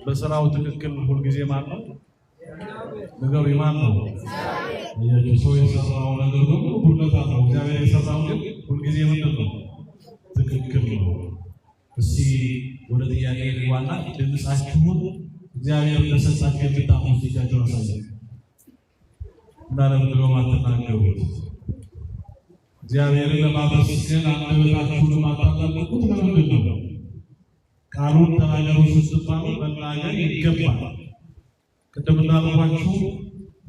በስራው ትክክል ሁልጊዜ ማን ነው? ነገሩ የማን ነው? አያችሁ፣ ሰው የሰራው ነገር በሙሉ ጉድለት አለው። እግዚአብሔር የሰራው ግን ሁልጊዜ ምንድን ነው? ትክክል ነው። እስቲ ወደ ጥያቄ ልግባና ድምፃችሁን እግዚአብሔር እንደሰጣችሁ የምታምኑት እጃችሁን አሳዩ እና ለምንድን ነው የማትናገሩት? እግዚአብሔርን ለማመስገን አንደበታችሁን የማታላቅቁት ለምንድን ነው? ቃሉን ተናገሩ ስትባሉ መናገር ይገባል። ቅድም እንዳልኳችሁ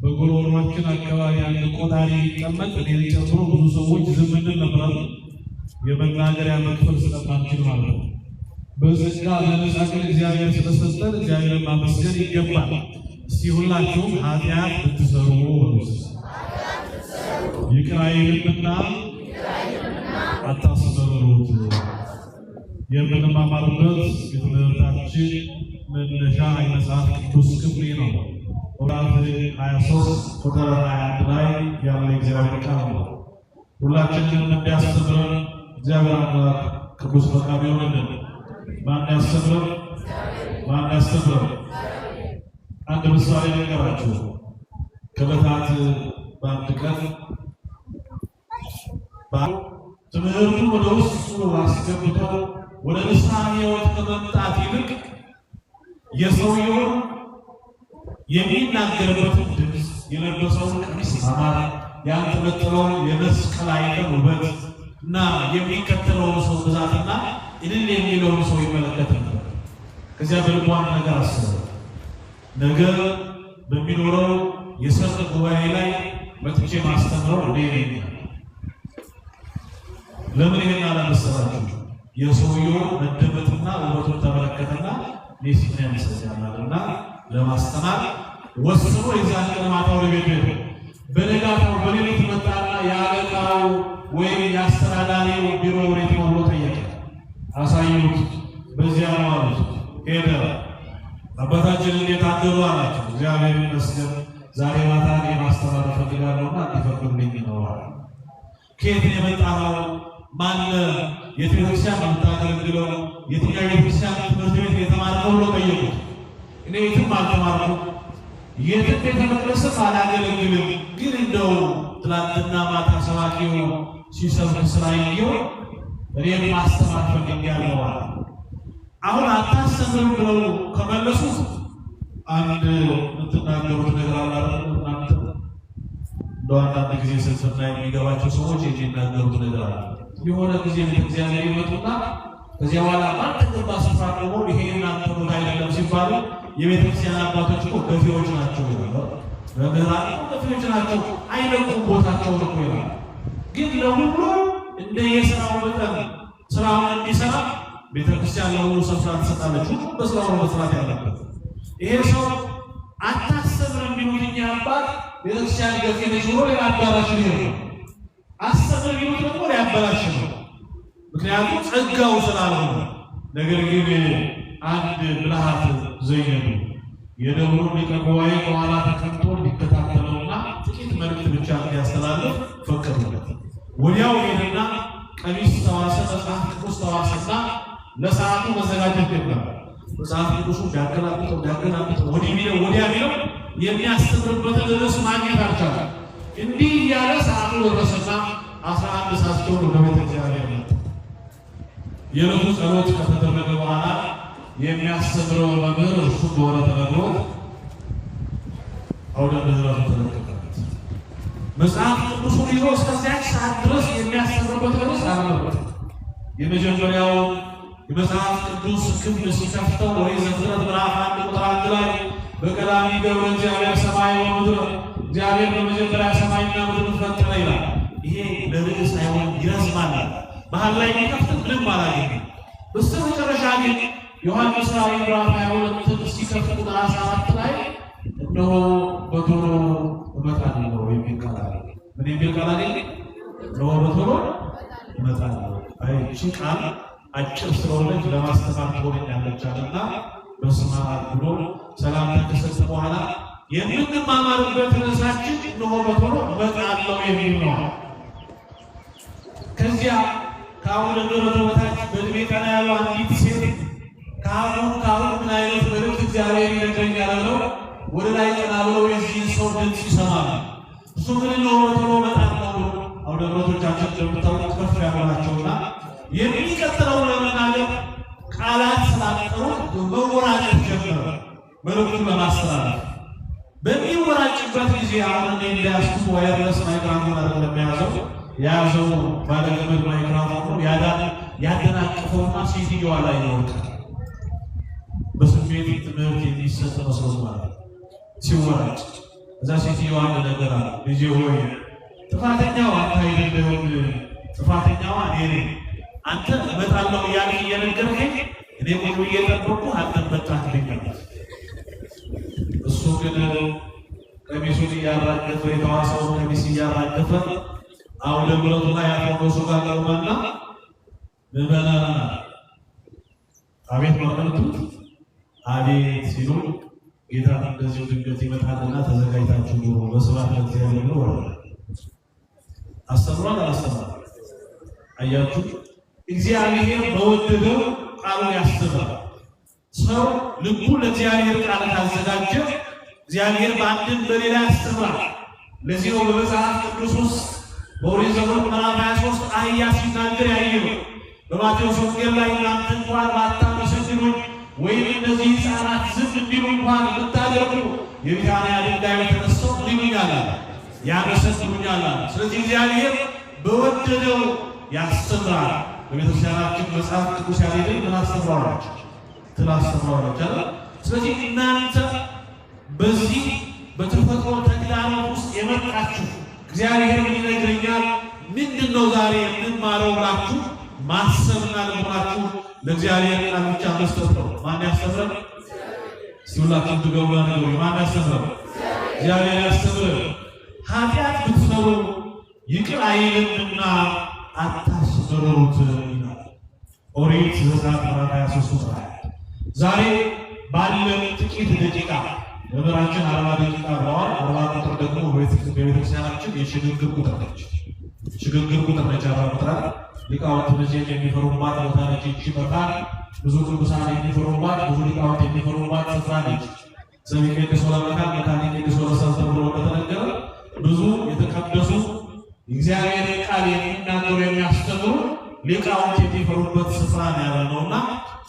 በጎሮሯችን አካባቢ አንድ ቆጣሪ ቢቀመጥ እኔን ጨምሮ ብዙ ሰዎች ዝም እንል ነበር። የመናገሪያ መክፈል ስለማንችል ማለት ነው። በጸጋ በነፃ ግን እግዚአብሔር ስለሰጠን እግዚአብሔርን ማመስገን ይገባል። እስቲ ሁላችሁም ኃጢአት ብትሰሩ ይቅር አይልምና አታስመርሩት። የምንማማርበት የትምህርታችን መነሻ የመጽሐፍ ቅዱስ ክፍል ነው። ምዕራፍ 23 ቁጥር 21 ላይ ያለ እግዚአብሔር ቃል ነው። ሁላችንም እንዲያስተምረን እግዚአብሔር አምላክ ቅዱስ ፈቃዱ ይሆንልን። ማን ያስተምረን? ማን ያስተምረን? አንድ ምሳሌ ነገራችሁ። ከዕለታት በአንድ ቀን ትምህርቱ ወደ ውስጡ አስገብቶ ወደ ንስሐ ሕይወት ከመምጣት ይልቅ የሰውየውን የሚናገርበትን ድምፅ፣ የለበሰውን ቀሚስ ማማር፣ ያንጠለጠለውን የመስቀል አይነት ውበት እና የሚከተለውን ሰው ብዛትና እልል የሚለውን ሰው ይመለከት ነበር። ከዚያ በልቡ አንድ ነገር አሰበ። ነገ በሚኖረው የሰርግ ጉባኤ ላይ መጥቼ ማስተምረው እኔ ነኝ። ለምን ይሄን አላመሰላችሁ? የሰውየው መደመጥና ውበቱን ተመለከተና እኔስ ምን ያንሰኛል እና ለማስተማር ወስኖ የዛን ቀን ማታ ወደ ቤቱ ሄደ። በነጋታው በሌሊት መጣና የአለቃው ወይም የአስተዳዳሪው ቢሮ ወዴት ነው ብሎ ጠየቀ። አሳዩት። በዚያ ነው አሉት። ሄደ። አባታችን እንዴት አደሩ አላቸው። እግዚአብሔር ይመስገን፣ ዛሬ ማታ እኔ ማስተማር እፈልጋለሁና እንዲፈቅዱልኝ ነው አለ። ከየት ነው የመጣኸው? ማን የት ቤተክርስቲያን ነው የምታገለግለው? የትኛው ቤተክርስቲያን ትምህርት ቤት የተማርከው ብሎ ጠየቁት። እኔ የትም አልተማርኩም፣ የትም ቤተ መቅደስም አላገለግልም። ግን እንደው ትላንትና ማታ ሰባኪው ሲሰብክ ስላየው እኔም ማስተማር ፈልጌያለሁ አለ። አሁን አታስተምርም ብለው ከመለሱት አንድ የምትናገሩት ነገር አለ አይደል? እናንተ እንደው አንዳንድ ጊዜ ስንፍና የሚገባቸው ሰዎች የሚናገሩት ነገር አለ። የሆነ ጊዜ ቤተ እግዚአብሔር ይመጡና ከዚያ በኋላ ባልተገባ ስፍራ ቆሞ ይሄ እናንተ ቦታ አይደለም ሲባሉ የቤተ ክርስቲያን አባቶች እኮ ገፊዎች ናቸው ይላሉ። መምህራን እኮ ገፊዎች ናቸው፣ አይለቁም ቦታቸውን እኮ ይላሉ። ግን ለሁሉ እንደ የስራው መጠን ስራውን እንዲሰራ ቤተ ክርስቲያን ለሁሉ ስፍራ ትሰጣለች። ሁሉም በስራው ነው መስራት ያለበት። ይሄ ሰው አታስተምርም ቢሉት እኛ አባት ቤተክርስቲያን ገፊ ነች ብሎ ሌላ አዳራሽ ሊሄድ ነው። አስተምር ቢሉት ደግሞ ሊያበላሽ ነው። ምክንያቱም ጸጋው ስላልሆነ። ነገር ግን አንድ ብልሃት ዘየዱ። የደብሩን ሊቀ ጉባኤ ከኋላ ተቀምጦ እንዲከታተለውና ጥቂት መልእክት ብቻ እንዲያስተላልፍ ፈቀዱለት። ወዲያው ሄደና ቀሚስ ተዋሰ፣ መጽሐፍ ቅዱስ ተዋሰና ለሰዓቱ መዘጋጀት ጀመረ። መጽሐፍ ቅዱሱ ቢያገላብጠው ቢያገላብጠው ወዲህ ቢለው ወዲያ ቢለው የሚያስተምርበትን ርዕስ ማግኘት አልቻለም። እንዲህ እያለ ሰዓቱ ደረሰና 11 ሰዓት ሲሆን ወደ ቤተ እግዚአብሔር መጣ። የዕለቱ ጸሎት ከተደረገ በኋላ የሚያስተምረው መምህር እርሱ እንደሆነ ተነግሮት አውደ ምሕረቱ ተለቀቀበት። መጽሐፍ ቅዱሱን ይዞ እስከዚያች ሰዓት ድረስ የሚያስተምርበት ርዕስ አልነበረም። የመጀመሪያው የመጽሐፍ ቅዱስ ክፍል ሲከፍተው ኦሪት ዘፍጥረት ምዕራፍ 1 ቁጥር 1 ላይ በቀዳሚ ገብረ እግዚአብሔር ሰማይ ወምድር፣ እግዚአብሔር በመጀመሪያ ሰማይና ምድርን ፈጠረ ይላል። ይሄ ለርዕስ አይሆን ይረዝማል። መሀል ላይ የሚከፍት ምንም አላገኘም። በስተመጨረሻ ግን ዮሐንስ ራእይ ምዕራፍ 22 ሲከፍት ቁጥር 14 ላይ እነሆ በቶሎ እመጣለሁ የሚል ቃል አለ። ምን የሚል ቃል አለ? እነሆ በቶሎ እመጣለሁ። አይ እቺ ቃል አጭር ስለሆነች ለማስተማር ትሆነኛለች አለና በስመ አብ ብሎ ሰላምታ ከሰጠ በኋላ የምንማማርበት ርዕሳችን እነሆ በቶሎ እመጣለሁ የሚል ነው። ከዚያ ከአሁን ምሕረቱ በታች በእድሜ ጠና ያሉ አንዲት ሴት ካህኑ ካህኑ ምን አይነት መልእክት እግዚአብሔር ይነግረኛል ብለው ወደ ላይ ቀና ብለው የዚህን ሰው ድምፅ ይሰማሉ። እሱ ግን እነሆ ቶሎ እመጣለሁ። አውደ ምሕረቶቻችን እንደምታውቁት ከፍ ያሉ ናቸውና የሚቀጥለውን ለመናገር ቃላት ስላጠሩት መወራጨት ጀመረ፣ መልእክቱን ለማስተላለፍ። በሚወራጭበት ጊዜ አሁን እኔ እንዳያስኩት wireless microphone አይደለም የያዘው፣ የያዘው ባለገመድ ማይክራፎን ያደናቅፈውና ሴትዮዋ ላይ ይወድቃል። በስሜት ትምህርት የሚሰጥ መስሎት ማለት ነው ሲወራጭ። እዛ ሴትዮዋ አንድ ነገር አለ። ልጄ ሆይ፣ ጥፋተኛው አንተ አይደለህም፣ ጥፋተኛዋ እኔ ነኝ። አንተ እመጣለሁ እያልክ እየነገርከኝ እኔ ቁጭ ብዬ ጠበቅኩህ፣ አንተን መጣህልኝ። እሱ ግን ቀሚሱን እያራገፈ፣ የተዋሰውን ቀሚስ እያራገፈ አውደ ምሕረቱ ላይ አፈወሱ ጋር ቆመና ምዕመናን አቤት ማለቱት አቤት ሲሉ ጌታ እንደዚሁ ድንገት ይመጣልና ተዘጋጅታችሁ ኑሩ፣ በስብሐት ለእግዚአብሔር ብሎ ወረደ። አስተምሯል አላስተምሯል? አያችሁ፣ እግዚአብሔር በወደደው ቃሉን ያስተምራል። ሰው ልቡ ለእግዚአብሔር ቃል ካዘጋጀ እግዚአብሔር በአንድም በሌላ ያስተምራል። ለዚህ ነው በመጽሐፍ ቅዱስ ውስጥ በኦሪት ዘኍልቍ ምዕራፍ 23 አህያ ሲናገር ያየነው። በማቴዎስ ወንጌል ላይ እናንተ እንኳን ባታመሰግኑኝ ወይም እነዚህ ሕፃናት ዝም እንዲሉ እንኳን ብታደርጉ የቢታንያ ድንጋዮች ተነስተው ምን ይሉኛል አለ፣ ያመሰግኑኛል አለ። ስለዚህ እግዚአብሔር በወደደው ያስተምራል። በቤተክርስቲያናችን መጽሐፍ ቅዱስ ያልሄድን ምን አስተምረዋለች? ትል አስተምረዋለች አይደል? ስለዚህ እናንተ በዚህ በተፈጥሮ ተግዳሮት ውስጥ የመጣችሁ እግዚአብሔር ምን ይነግረኛል፣ ምንድን ነው ዛሬ የምማረው ብላችሁ ማሰብና ልቦናችሁ ለእግዚአብሔር ቃል ብቻ መስጠት ነው። ማን ያስተምረን? እስቲ ሁላችሁም ትገቡና ንገሩኝ። ማን ያስተምረን? እግዚአብሔር ያስተምረን። ኃጢአት ብትሰሩ ይቅር አይልምና አታስመርሩት ይላል ኦሪት ዘጸአት ምዕራፍ 23 ቁጥር 21። ዛሬ ባለን ጥቂት ደቂቃ፣ መምህራችን 40 ደቂቃ ብለዋል። 40 ቁጥር ደግሞ በቤተክርስቲያናችን የሽግግር ቁጥር ነች። ሽግግር ቁጥር ነች። 40 ቁጥር ሊቃውንት በዚህም የሚፈሩባት ቦታ ነች። ይህቺ መካን ብዙ ቅዱሳን የሚፈሩባት፣ ብዙ ሊቃውንት የሚፈሩባት ስፍራ ነች። ሰም ይቀድሶ ለመካን መካን ይቀድሶ ለሰው ተብሎ እንደተነገረ ብዙ የተቀደሱ እግዚአብሔርን ቃል የሚናገሩ፣ የሚያስተምሩ ሊቃውንት የሚፈሩበት ስፍራ ነው ያለ ነውና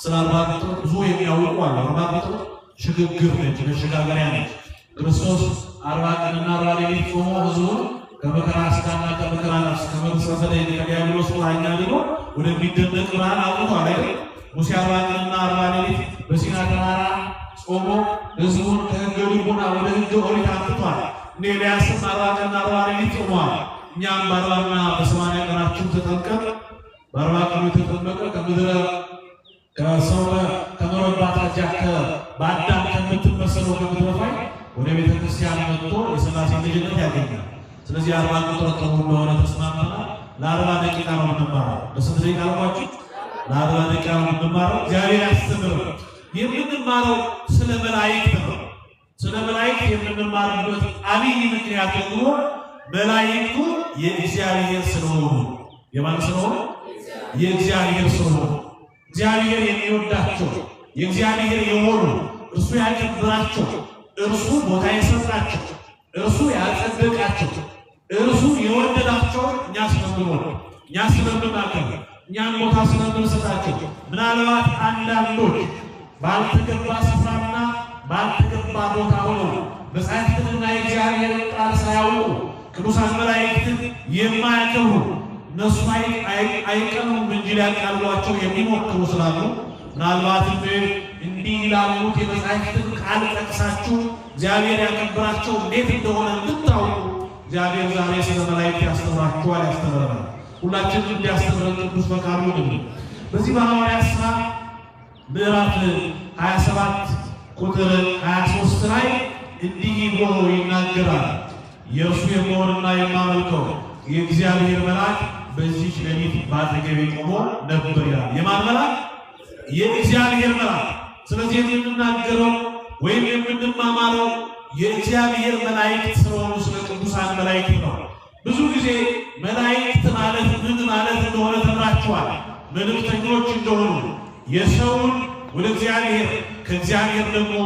ስለ 40 ቁጥር ብዙ የሚያውቁ አሉ። 40 ቁጥር ሽግግር ነች፣ መሸጋገሪያ ነች። ክርስቶስ 40 ቀንና 40 ሌሊት ጾሞ ሕዝቡን ከመከራ ሥጋና ከመከራ ነፍስ፣ ከመቅሰፍተ ከዲያብሎስ ቁራኛ ድኖ ወደሚደነቅ ብርሃን አውጥቷል አይደል? ሙሴ 40 ቀንና 40 ሌሊት በሲና ተራራ ጾሞ ሕዝቡን ከሕገ ልቡና ወደ ሕገ ኦሪት አምጥቷል። እነ ኤልያስም 40 ቀንና 40 ሌሊት ጾመዋል። እኛም በ40ና በ80 ቀናችን ተጠምቀን፣ በ40 ቀኑ የተጠመቀ ከምድረ ከሰው ከመረባት በአዳም ከምትመሰለው ከምድረ ፋይ ወደ ቤተ ክርስቲያን መጥቶ የሥላሴ ልጅነት ያገኛል። ስለዚህ 40 ቁጥር ጥሩ እንደሆነ ተስማምተናል። ለ40 ደቂቃ ነው የምንማረው። ለስንት ደቂቃ አልኳችሁ? ለ40 ደቂቃ ነው የምንማረው። እግዚአብሔር ያስተምረው። የምንማረው ስለ መላእክት ነው። ስለ መላእክት የምንማርበት አብይ ምክንያት ደግሞ መላእክቱ የእግዚአብሔር ስለሆኑ፣ የማን ስለሆኑ? የእግዚአብሔር ስለሆኑ፣ እግዚአብሔር የሚወዳቸው፣ የእግዚአብሔር የሆኑ፣ እርሱ ያከበራቸው፣ እርሱ ቦታ የሰጣቸው፣ እርሱ ያጸደቃቸው፣ እርሱ የወደዳቸው እኛ ስለምንሆን፣ እኛ ስለምናከብር፣ እኛን ቦታ ስለምንሰጣቸው፣ ምናልባት አንዳንዶች ባልተገባ ስፍራና ባልተገባ ቦታ ሆነው መጻሕፍትንና የእግዚአብሔርን ቃል ሳያውቁ ቅዱሳን መላእክትን የማያከብሩ፣ እነሱ አይቀኑም እንጂ ሊያቃልሏቸው የሚሞክሩ ስላሉ፣ ምናልባትም እንዲህ ላሉት የመጻሕፍትን ቃል ጠቅሳችሁ እግዚአብሔር ያከብራቸው እንዴት እንደሆነ እንድታውቁ እግዚአብሔር ዛሬ ስለ መላእክት ያስተምራችኋል፣ ያስተምረናል። ሁላችንም እንዲያስተምረን ቅዱስ ፈቃዱ ይሁንልን። በዚህ በሐዋርያት ሥራ ምዕራፍ 27 ቁጥር 23 ላይ እንዲህ ብሎ ይናገራል። የእርሱ የመሆንና የማመልከው የእግዚአብሔር መልአክ በዚህች ሌሊት በአጠገቤ ቆሞ ነበር ይላል። የማን መልአክ? የእግዚአብሔር መልአክ። ስለዚህ የምንናገረው ወይም የምንማማረው የእግዚአብሔር መላእክት ስለሆኑ ስለ ቅዱሳን መላእክት ነው። ብዙ ጊዜ መላእክት ማለት ምን ማለት እንደሆነ ተምራችኋል። መልእክተኞች እንደሆኑ፣ የሰውን ወደ እግዚአብሔር ከእግዚአብሔር ደግሞ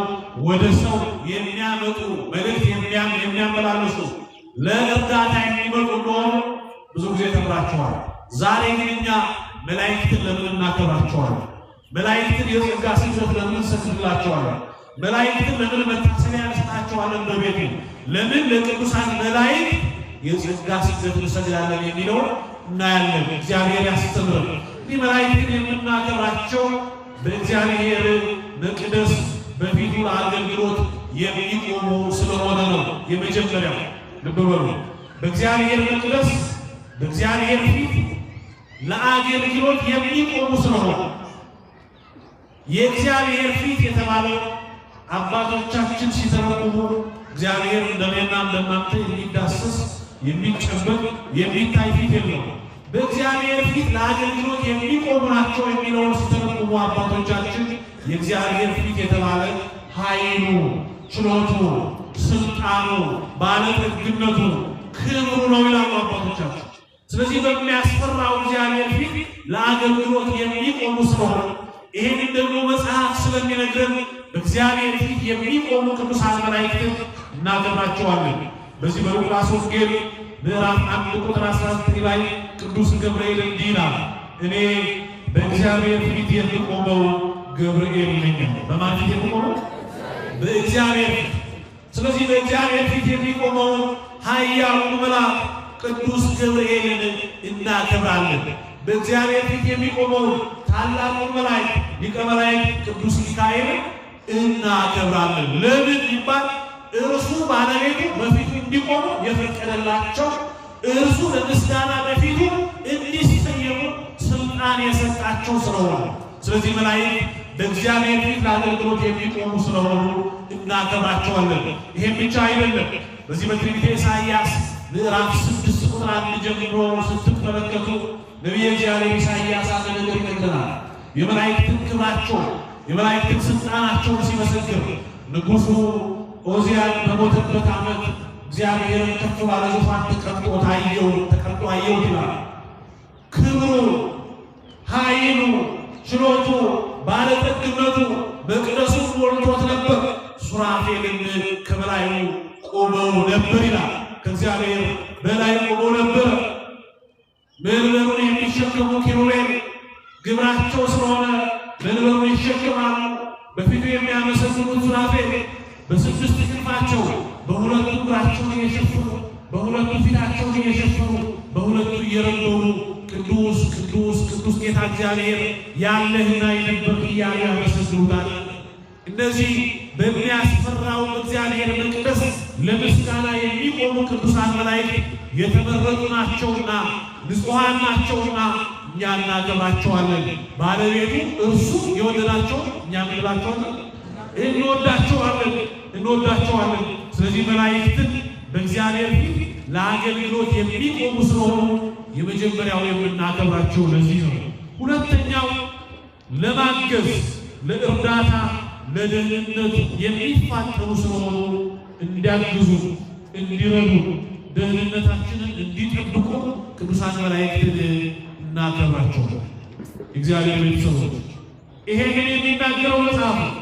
ወደ ሰው የሚያመጡ መልእክት የሚያመላልሱ ለእርዳታ የሚመጡ እንደሆኑ ብዙ ጊዜ ተምራችኋል። ዛሬ ግን እኛ መላእክትን ለምን እናከብራቸዋለን? መላእክትን የጸጋ ስግደት ለምን እንሰግድላቸዋለን? መላእክትን ለምን መታሰቢያ እንሰጣቸዋለን? በቤቱ ለምን ለቅዱሳን መላእክት የጸጋ ስግደት እንሰግዳለን የሚለውን እናያለን። እግዚአብሔር ያስተምረን። እንዲህ መላእክትን የምናከብራቸው በእግዚአብሔር መቅደስ በፊቱ ለአገልግሎት የሚቆሙ ስለሆነ ነው። የመጀመሪያው ልብ በሉ፣ በእግዚአብሔር መቅደስ በእግዚአብሔር ፊት ለአገልግሎት የሚቆሙ ስለሆነ። የእግዚአብሔር ፊት የተባለው አባቶቻችን ሲተረጉሙ እግዚአብሔር እንደኔና እንደናንተ የሚዳሰስ፣ የሚጨበጥ፣ የሚታይ ፊት የለውም። በእግዚአብሔር ፊት ለአገልግሎት የሚቆሙ ናቸው የሚለውን ሲተረጉሙ አባቶቻችን የእግዚአብሔር ፊት የተባለ ኃይሉ፣ ችሎቱ፣ ስልጣኑ፣ ባለጠግነቱ፣ ክብሩ ነው ይላሉ አባቶቻችን። ስለዚህ በሚያስፈራው እግዚአብሔር ፊት ለአገልግሎት የሚቆሙ ስለሆነ፣ ይህንን ደግሞ መጽሐፍ ስለሚነግረን በእግዚአብሔር ፊት የሚቆሙ ቅዱሳን መላእክትን እናከብራቸዋለን። በዚህ በሉቃስ ወንጌል ምዕራፍ 1 ቁጥር 19 ላይ ቅዱስ ገብርኤል እንዲህ ይላል፣ እኔ በእግዚአብሔር ፊት የምቆመው ገብርኤል ነኝ። በማን ፊት የምቆመው? በእግዚአብሔር ፊት። ስለዚህ በእግዚአብሔር ፊት የሚቆመው ኃያሉ መልአክ ቅዱስ ገብርኤልን እናከብራለን። በእግዚአብሔር ፊት የሚቆመው ታላቁን መልአክ ሊቀ መላእክት ቅዱስ ሚካኤልን እናከብራለን። ለምን ይባል? እርሱ ባለቤቱ በፊቱ እንዲቆሙ የፈቀደላቸው፣ እርሱ ለምስጋና በፊቱ እንዲሰየሙ ስልጣን የሰጣቸው ስለሆኑ። ስለዚህ መላእክት በእግዚአብሔር ፊት ለአገልግሎት የሚቆሙ ስለሆኑ እናከብራቸዋለን። ይሄም ብቻ አይደለም። በዚህ በትንቢተ ኢሳይያስ ምዕራፍ 6 ቁጥር 1 ጀምሮ ስትመለከቱ ነቢየ እግዚአብሔር ኢሳይያስ አንድ ነገር ይነግረናል። የመላእክትን ክብራቸው፣ የመላእክትን ስልጣናቸውን ሲመሰክር ንጉሡ ኦዚያን በሞተበት ዓመት እግዚአብሔርን ከፍ ባለ ዙፋን ተቀምጦ አየሁት ይላል። ክብሩ፣ ኃይሉ፣ ችሎቱ፣ ባለጠግነቱ መቅደሱን ሞልቶት ነበር። ሱራፌልን ከበላዩ ቆመው ነበር ይላል። ከእግዚአብሔር በላይ ቆመው ነበር። መንበሩን የሚሸከሙ ኪሩቤል ግብራቸው ስለሆነ መንበሩን ይሸከማሉ። በፊቱ የሚያመሰግኑት ሱራፌል በስድስት ክንፋቸው በሁለቱ እግራቸውን እየሸፈኑ፣ በሁለቱ ፊታቸውን እየሸፈኑ፣ በሁለቱ እየረገሙ ቅዱስ ቅዱስ ቅዱስ ጌታ እግዚአብሔር ያለህና የነበርክ እያሉ ያመሰግኑታል። እነዚህ በሚያስፈራው እግዚአብሔር መቅደስ ለምስጋና የሚቆሙ ቅዱሳን መላእክት የተመረጡ ናቸውና፣ ንጹሐን ናቸውና እኛ እናከብራቸዋለን። ባለቤቱ እርሱ የወደዳቸው እኛ እንላቸዋለን፣ እንወዳቸዋለን፣ እንወዳቸዋለን። ስለዚህ መላእክትን በእግዚአብሔር ፊት ለአገልግሎት የሚቆሙ ስለሆኑ የመጀመሪያው የምናከብራቸው ለዚህ ነው። ሁለተኛው ለማገዝ፣ ለእርዳታ፣ ለደህንነት የሚፋጠኑ ስለሆኑ እንዲያግዙ፣ እንዲረዱ፣ ደህንነታችንን እንዲጠብቁ ቅዱሳን መላእክትን እናከብራቸዋለን። እግዚአብሔር ቤተሰቦች፣ ይሄንን የሚናገረው መጽሐፍ ነው።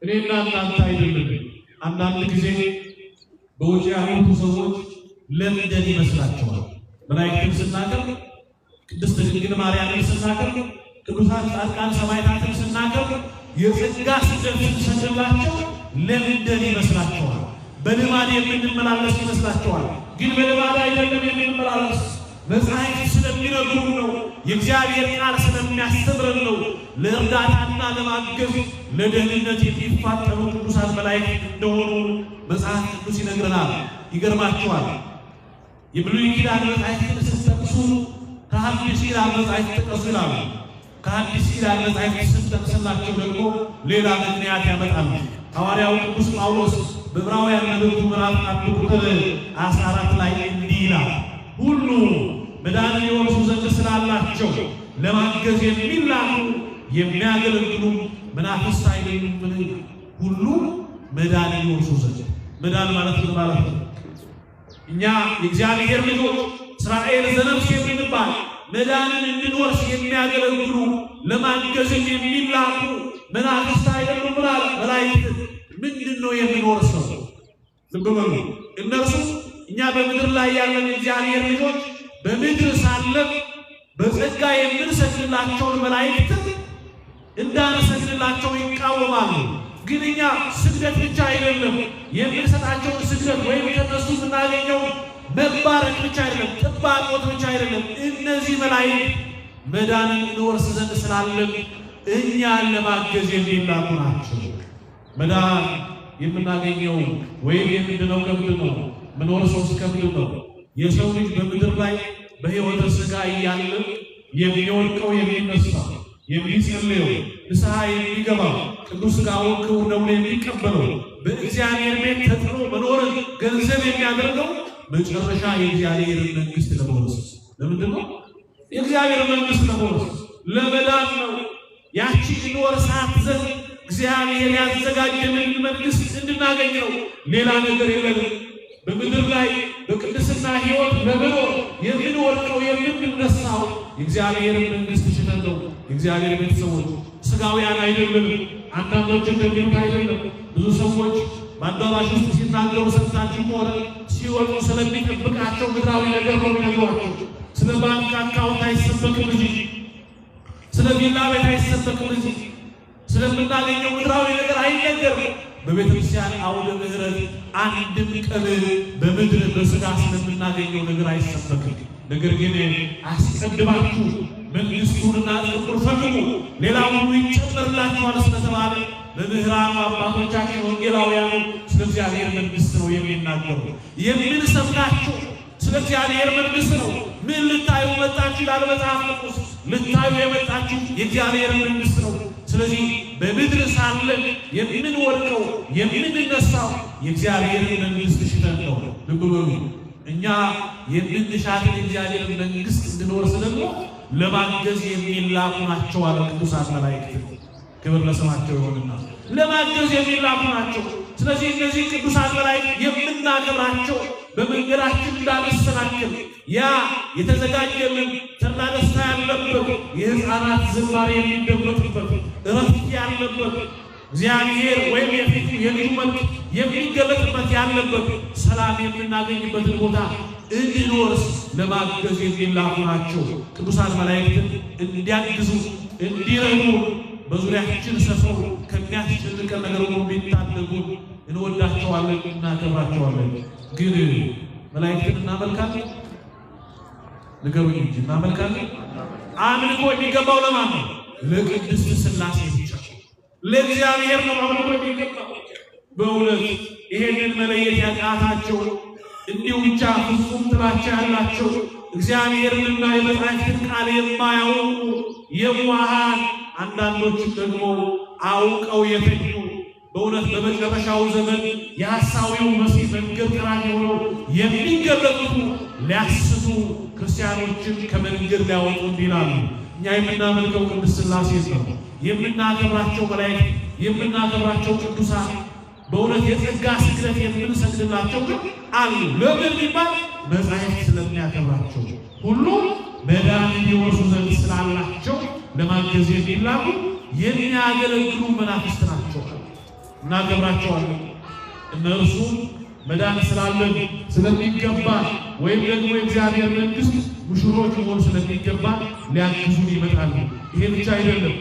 እኔና እናንተ አይደለም። አንዳንድ ጊዜ በውጭ ያሉት ሰዎች ለምደን ይመስላቸዋል። መላእክትን ስናከብር፣ ቅድስት ድንግል ማርያምን ስናከብር፣ ቅዱሳን ጻድቃን ሰማዕታትን ስናከብር፣ የጸጋ ስግደት ስንሰግድላቸው ለምደን ይመስላቸዋል። በልማድ የምንመላለስ ይመስላቸዋል። ግን በልማድ አይደለም የምንመላለስ። መጻሕፍት ስለሚነግሩን ነው። የእግዚአብሔር ቃል ስለሚያስተምረን ነው። ለእርዳታና ለማገዝ፣ ለደህንነት የሚፋጠኑ ቅዱሳን መላእክት እንደሆኑ መጽሐፍ ቅዱስ ይነግረናል። ይገርማቸዋል። የብሉይ ኪዳን መጻሕፍትን ስትጠቅሱ ከሐዲስ ኪዳን መጻሕፍት ጥቀሱ ይላሉ። ከሐዲስ ኪዳን መጻሕፍት ስንጠቅስላቸው ደግሞ ሌላ ምክንያት ያመጣሉ። ሐዋርያው ቅዱስ ጳውሎስ በዕብራውያን መልእክቱ ምዕራፍ 1 ቁጥር 14 ላይ እንዲህ ይላል፣ ሁሉ መዳንን ይወርሱ ዘንድ ስላላቸው ለማገዝ የሚላኩ የሚያገለግሉ መናፍስት አይደሉምን? ሁሉ መዳንን ይወርሱ ዘንድ። መዳን ማለት ምን ማለት ነው? እኛ የእግዚአብሔር ልጆች እስራኤል ዘነፍስ የምንባል መዳንን እንድንወርስ የሚያገለግሉ፣ ለማገዝም የሚላኩ መናፍስት አይደሉም ብላል። መላእክት ምንድን ነው የሚወርሰው? ልብ በሉ። እነርሱ እኛ በምድር ላይ ያለን የእግዚአብሔር ልጆች በምድር ሳለን በጸጋ የምንሰግድላቸውን መላእክት እንዳንሰግድላቸው ይቃወማሉ። ግን እኛ ስግደት ብቻ አይደለም የምንሰጣቸውን ስግደት ወይም ከነሱ የምናገኘው መባረክ ብቻ አይደለም፣ ጥባቆት ብቻ አይደለም። እነዚህ መላእክት መዳንን እንወርስ ዘንድ ስላለን እኛን ለማገዝ የሚላኩ ናቸው። መዳን የምናገኘው ወይም የምንድነው ከምንድን ነው? ምንወርሰው ከምንድን ነው? የሰው ልጅ በምድር ላይ በሕይወተ ሥጋ እያለ የሚወድቀው የሚነሳው፣ የሚጸልየው፣ ንስሐ የሚገባው፣ ቅዱስ ሥጋውን ክቡር ደሙን የሚቀበለው፣ በእግዚአብሔር ቤት ተጥሎ መኖርን ገንዘብ የሚያደርገው መጨረሻ የእግዚአብሔርን መንግሥት ለመውረስ። ለምንድን ነው? የእግዚአብሔር መንግሥት ለመውረስ ለመዳን ነው። ያቺ እንወርሳት ዘንድ እግዚአብሔር ያዘጋጀልን መንግሥት እንድናገኝ ነው። ሌላ ነገር የለንም። በምድር ላይ በቅድስና ሕይወት ለመኖር የምንወድቀው የምንነሳው የእግዚአብሔር መንግሥት ሽተን ነው። የእግዚአብሔር ቤተሰቦች ሥጋውያን አይደለንም። አንዳንዶች እንደሚሉት አይደለም። ብዙ ሰዎች በአዳራሽ ውስጥ ሲናገሩ ሰምታችሁ ከሆነ ሲወጡ ስለሚጠብቃቸው ምድራዊ ነገር ነው የሚነግሯቸው። ስለ ባንክ account አይሰበክም እዚህ፣ ስለ ቪላ ቤት አይሰበክም እዚህ፣ ስለምናገኘው ምድራዊ ነገር አይነገርም። በቤተ ክርስቲያን አውደ ምሕረት አንድም ቀን በምድር በሥጋ ስለምናገኘው ነገር አይሰበክም። ነገር ግን አስቀድማችሁ መንግሥቱንና ጽድቁን ፈልጉ፣ ሌላው ሁሉ ይጨመርላችኋል ስለተባለ መምህራኑ አባቶቻችን ወንጌላውያኑ ስለ እግዚአብሔር መንግሥት ነው የሚናገሩ። የምንሰብካችሁ ስለ እግዚአብሔር መንግሥት ነው። ምን ልታዩ መጣችሁ ይላል መጽሐፍ ቅዱስ። ልታዩ የመጣችሁ የእግዚአብሔር መንግሥት ነው። ስለዚህ በምድር ሳለን የምንወድቀው የምንነሳው የእግዚአብሔር መንግሥት ሽተን ነው። ልብ በሉ። እኛ የምንሻትን የእግዚአብሔር መንግሥት እንድንወርስ ደግሞ ለማገዝ የሚላኩ ናቸው አለ ቅዱሳን መላእክት። ክብር ለስማቸው ይሁንና ለማገዝ የሚላኩ ናቸው። ስለዚህ እነዚህ ቅዱሳን መላእክት የምናከብራቸው በመንገዳችን እንዳንሰናክል ያ የተዘጋጀልን ተድላ ደስታ ያለበት የሕፃናት ዝማሬ የሚደመጥበት እረፍት ያለበት እግዚአብሔር ወይም የፊቱ የልጁ መልክ የሚገለጥበት ያለበት ሰላም የምናገኝበትን ቦታ እንድንወርስ ለማገዝ የሚላኩ ናቸው። ቅዱሳን መላእክትን እንዲያግዙ እንዲረዱ በዙሪያችን ሰፍረው ከሚያስጨንቀን ነገር ሁሉ እንዲታደጉ እንወዳቸዋለን፣ እናከብራቸዋለን። ግን መላእክትን እናመልካለን? ንገሩኝ እንጂ እናመልካለን? አምልኮ የሚገባው ለማን ነው? ለቅድስት ሥላሴ ብቻ፣ ለእግዚአብሔር ነው አምልኮ የሚገባው። በእውነት ይሄንን መለየት ያቃታቸው እንዲሁ ብቻ ፍጹም ጥላቻ ያላቸው እግዚአብሔርንና የመጻሕፍትን ቃል የማያውቁ የዋሃን፣ አንዳንዶችም ደግሞ አውቀው የተኙ በእውነት በመጨረሻው ዘመን የሐሳዊው መሲህ መንገድ ጠራጊ ሆነው የሚገለጡቱ ሊያስቱ ክርስቲያኖችን ከመንገድ ሊያወጡ እንዲላሉ። እኛ የምናመልከው ቅድስት ሥላሴ ነው። የምናከብራቸው መላእክት፣ የምናከብራቸው ቅዱሳን፣ በእውነት የጸጋ ስግደት የምንሰግድላቸው ግን አሉ። ለምን ቢባል መጻሕፍት ስለሚያከብራቸው ሁሉ መዳንን ይወርሱ ዘንድ ስላላቸው ለማገዝ የሚላኩ የሚያገለግሉ መናፍስት ናቸው። እናከብራቸዋለን። እነርሱ መዳን ስላለን ስለሚገባ ወይም ደግሞ የእግዚአብሔር መንግሥት ሙሽሮች መሆን ስለሚገባ ሊያግዙን ይመጣሉ። ይሄ ብቻ አይደለም።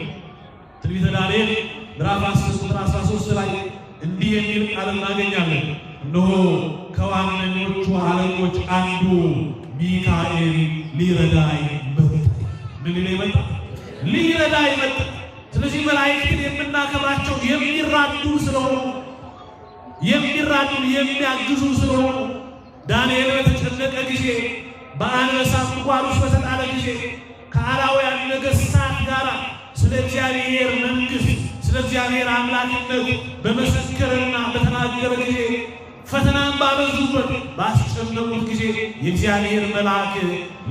ትንቢተ ዳንኤል ምዕራፍ 10 ቁጥር 13 ላይ እንዲህ የሚል ቃል እናገኛለን። እነሆ ከዋነኞቹ አለቆች አንዱ ሚካኤል ሊረዳኝ መጣ። ምን ሊል መጣ? ሊረዳኝ መጣ። ስለዚህ መላእክትን የምናከብራቸው የሚራዱ ስለሆኑ፣ የሚራዱ የሚያግዙ ስለሆኑ፣ ዳንኤል በተጨነቀ ጊዜ፣ በአንበሳ ጉድጓድ ውስጥ በተጣለ ጊዜ ከአላውያን ነገሥታት ጋር ስለ እግዚአብሔር መንግሥት ስለ እግዚአብሔር አምላክነት በመሰከረና በተናገረ ጊዜ ፈተናን ባበዙበት ባስጨነቁት ጊዜ የእግዚአብሔር መልአክ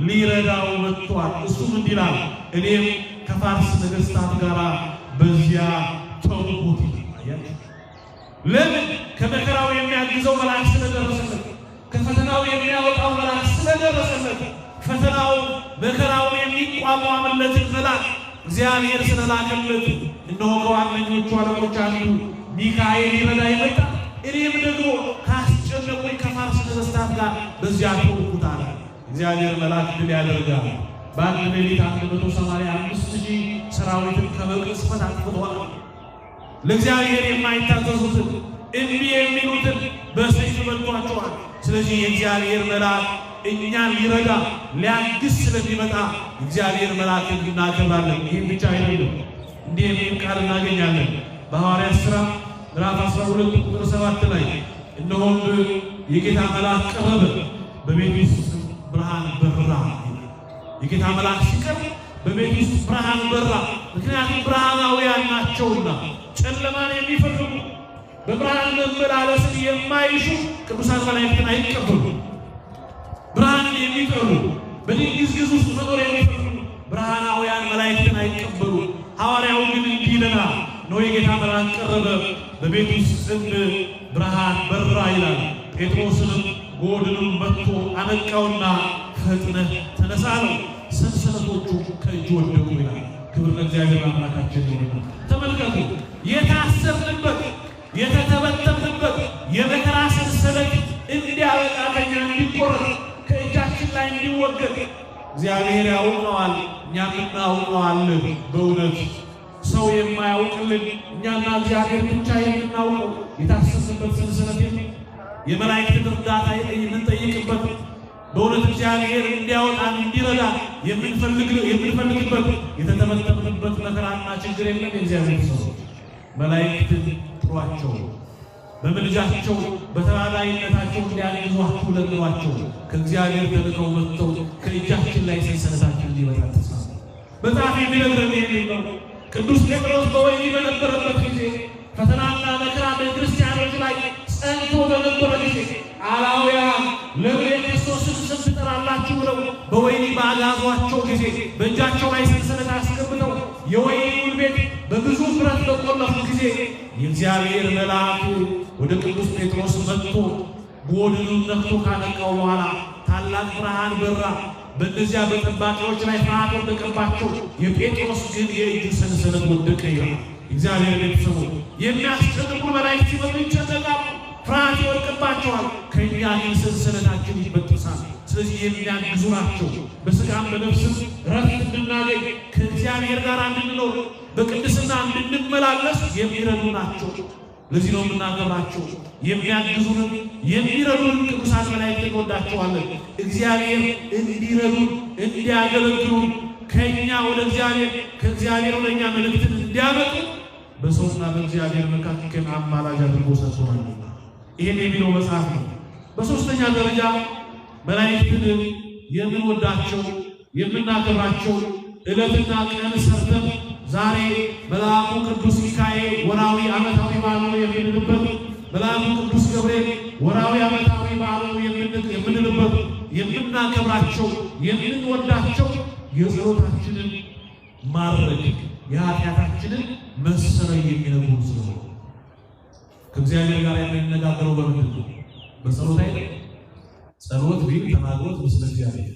ሊረዳው መጥቷል። እሱም እንዲህ ይላል፣ እኔም ከፋርስ ነገሥታት ጋር በዚያ ተውኩት። ለምን? ከመከራው የሚያግዘው መልአክ ስለደረሰለት፣ ከፈተናው የሚያወጣው መልአክ ስለደረሰለት፣ ፈተናው መከራውን የሚቋቋምለትን መልአክ እግዚአብሔር ስለላከለት እነሆ ከዋነኞቹ አለቆች አንዱ ሚካኤል ይረዳ ይመጣ፣ እኔም ደግሞ ካስጨነቁኝ ከፋርስ ነገሥታት ጋር በዚያ ተውኩት አለ። እግዚአብሔር መልአክ ድል ያደርጋል። በአንድ ሌሊት 185,000 ሰራዊትን ከመቅጽበት አጥፍተዋል። ለእግዚአብሔር የማይታዘዙትን እምቢ የሚሉትን በሰይፍ በልቷቸዋል። ስለዚህ የእግዚአብሔር መልአክ እኛን ሊረዳ ሊያግዝ ስለሚመጣ እግዚአብሔር መልአክን እናከብራለን። ይህም ብቻ አይደለም፣ እንዲህ የሚል ቃል እናገኛለን በሐዋርያት ሥራ ምዕራፍ 12 ቁጥር 7 ላይ፣ እነሆም የጌታ መልአክ ቀረበ፣ በቤት ውስጥ ብርሃን በራ። የጌታ መልአክ ሲቀርብ በቤት ውስጥ ብርሃን በራ። ምክንያቱም ብርሃናውያን ናቸውና ጨለማን የሚፈልጉ፣ በብርሃን መመላለስን የማይሹ ቅዱሳን መላእክትን አይቀበሉ። ብርሃንን የሚጠሉ፣ በድንግዝግዝ ውስጥ መኖር የሚፈልጉ ብርሃናውያን መላእክትን አይቀበሉ። ሐዋርያው ግን እንዲህ ይለናል፣ እነሆ የጌታ መልአክ ቀረበ፣ በቤት ውስጥም ብርሃን በራ ይላል። ጴጥሮስንም ጎድኑን መትቶ አነቃውና ፈጥነህ ተነሳ አለው። ሰንሰለቶቹ ከእጁ ወደቁ ይላል። ክብር ለእግዚአብሔር አምላካችን ይሁን። ተመልከቱ፣ የታሰርንበት፣ የተተበተብንበት የመከራ ሰንሰለት እንዲያበቃ፣ ከኛ እንዲቆረጥ፣ ከእጃችን ላይ እንዲወገድ እግዚአብሔር ያውቀዋል፣ እኛም እናውቀዋለን። በእውነት ሰው የማያውቅልን፣ እኛና እግዚአብሔር ብቻ የምናውቀው የታሰርንበት ሰንሰለት የመላእክትን እርዳታ የምንጠይቅበት፣ በእውነት እግዚአብሔር እንዲያወጣን እንዲረዳ የምንፈልግበት የተተበተብንበት መከራና ችግር የለም። የእግዚአብሔር ሰዎች፣ መላእክትን ጥሯቸው፣ በምልጃቸው በተራዳኢነታቸው እንዲያግዟችሁ ለምኗቸው። ከእግዚአብሔር ተልከው መጥተው ከእጃችን ላይ ሰንሰለታችን እንዲበጣጥስ መጽሐፍ የሚነግረን ይሄን ነው። ቅዱስ ጴጥሮስ በወህኒ በነበረበት ጊዜ፣ ፈተናና መከራ በክርስቲያኖች ላይ ጸንቶ በነበረ ጊዜ፣ አላውያን ለምን የክርስቶስን ስም ትጠራላችሁ ብለው በወህኒ ባጋዟቸው ጊዜ፣ በእጃቸው ላይ ሰንሰለት አስገብተው የወህኒውን ቤት በብዙ ብረት በቆለፉ ጊዜ፣ የእግዚአብሔር መልአክ ወደ ቅዱስ ጴጥሮስ መጥቶ ጎድኑን ነክቶ ካነቃው በኋላ ታላቅ ብርሃን በራ። በእነዚያ በጠባቂዎች ላይ ፍርሃት ወደቀባቸው። የጴጥሮስ ግን የእጁ ሰንሰለት ወደቀ ይላል። እግዚአብሔር ቤተሰቦች፣ የሚያስጨንቁ መላእክት ሲመጡ ይጨነቃሉ፣ ፍርሃት ይወድቅባቸዋል። ከእኛ ግን ሰንሰለታችን ይበጠሳል። ስለዚህ የሚያግዙ ናቸው። በስጋም በነፍስም ረፍት እንድናገኝ፣ ከእግዚአብሔር ጋር እንድንኖር፣ በቅድስና እንድንመላለስ የሚረዱ ናቸው። ለዚህ ነው የምናከብራቸው። የሚያግዙንን የሚረዱን ቅዱሳን መላእክት እንወዳቸዋለን። እግዚአብሔር እንዲረዱን፣ እንዲያገለግሉን፣ ከእኛ ወደ እግዚአብሔር፣ ከእግዚአብሔር ወደ እኛ መልእክትን እንዲያመጡ በሰውና በእግዚአብሔር መካከል አማላጅ አድርጎ ሰጥቶናል። ይህን የሚለው መጽሐፍ ነው። በሶስተኛ ደረጃ መላእክትን የምንወዳቸው፣ የምናከብራቸው ዕለትና ቀን ሰርተን ዛሬ መልአኩ ቅዱስ ሚካኤል ወርሃዊ ዓመታዊ በዓሉ ነው የምንልበት፣ መልአኩ ቅዱስ ገብርኤል ወርሃዊ ዓመታዊ በዓሉ ነው የምንልበት፣ የምናከብራቸው፣ የምንወዳቸው የጸሎታችንን ማድረግ የኃጢአታችንን መሰረይ የሚነግሩ ስለሆነ። ከእግዚአብሔር ጋር የምንነጋገረው በምንድን ነው? በጸሎት አይደል? ጸሎት ቢል ተናግሮት ምስለ እግዚአብሔር።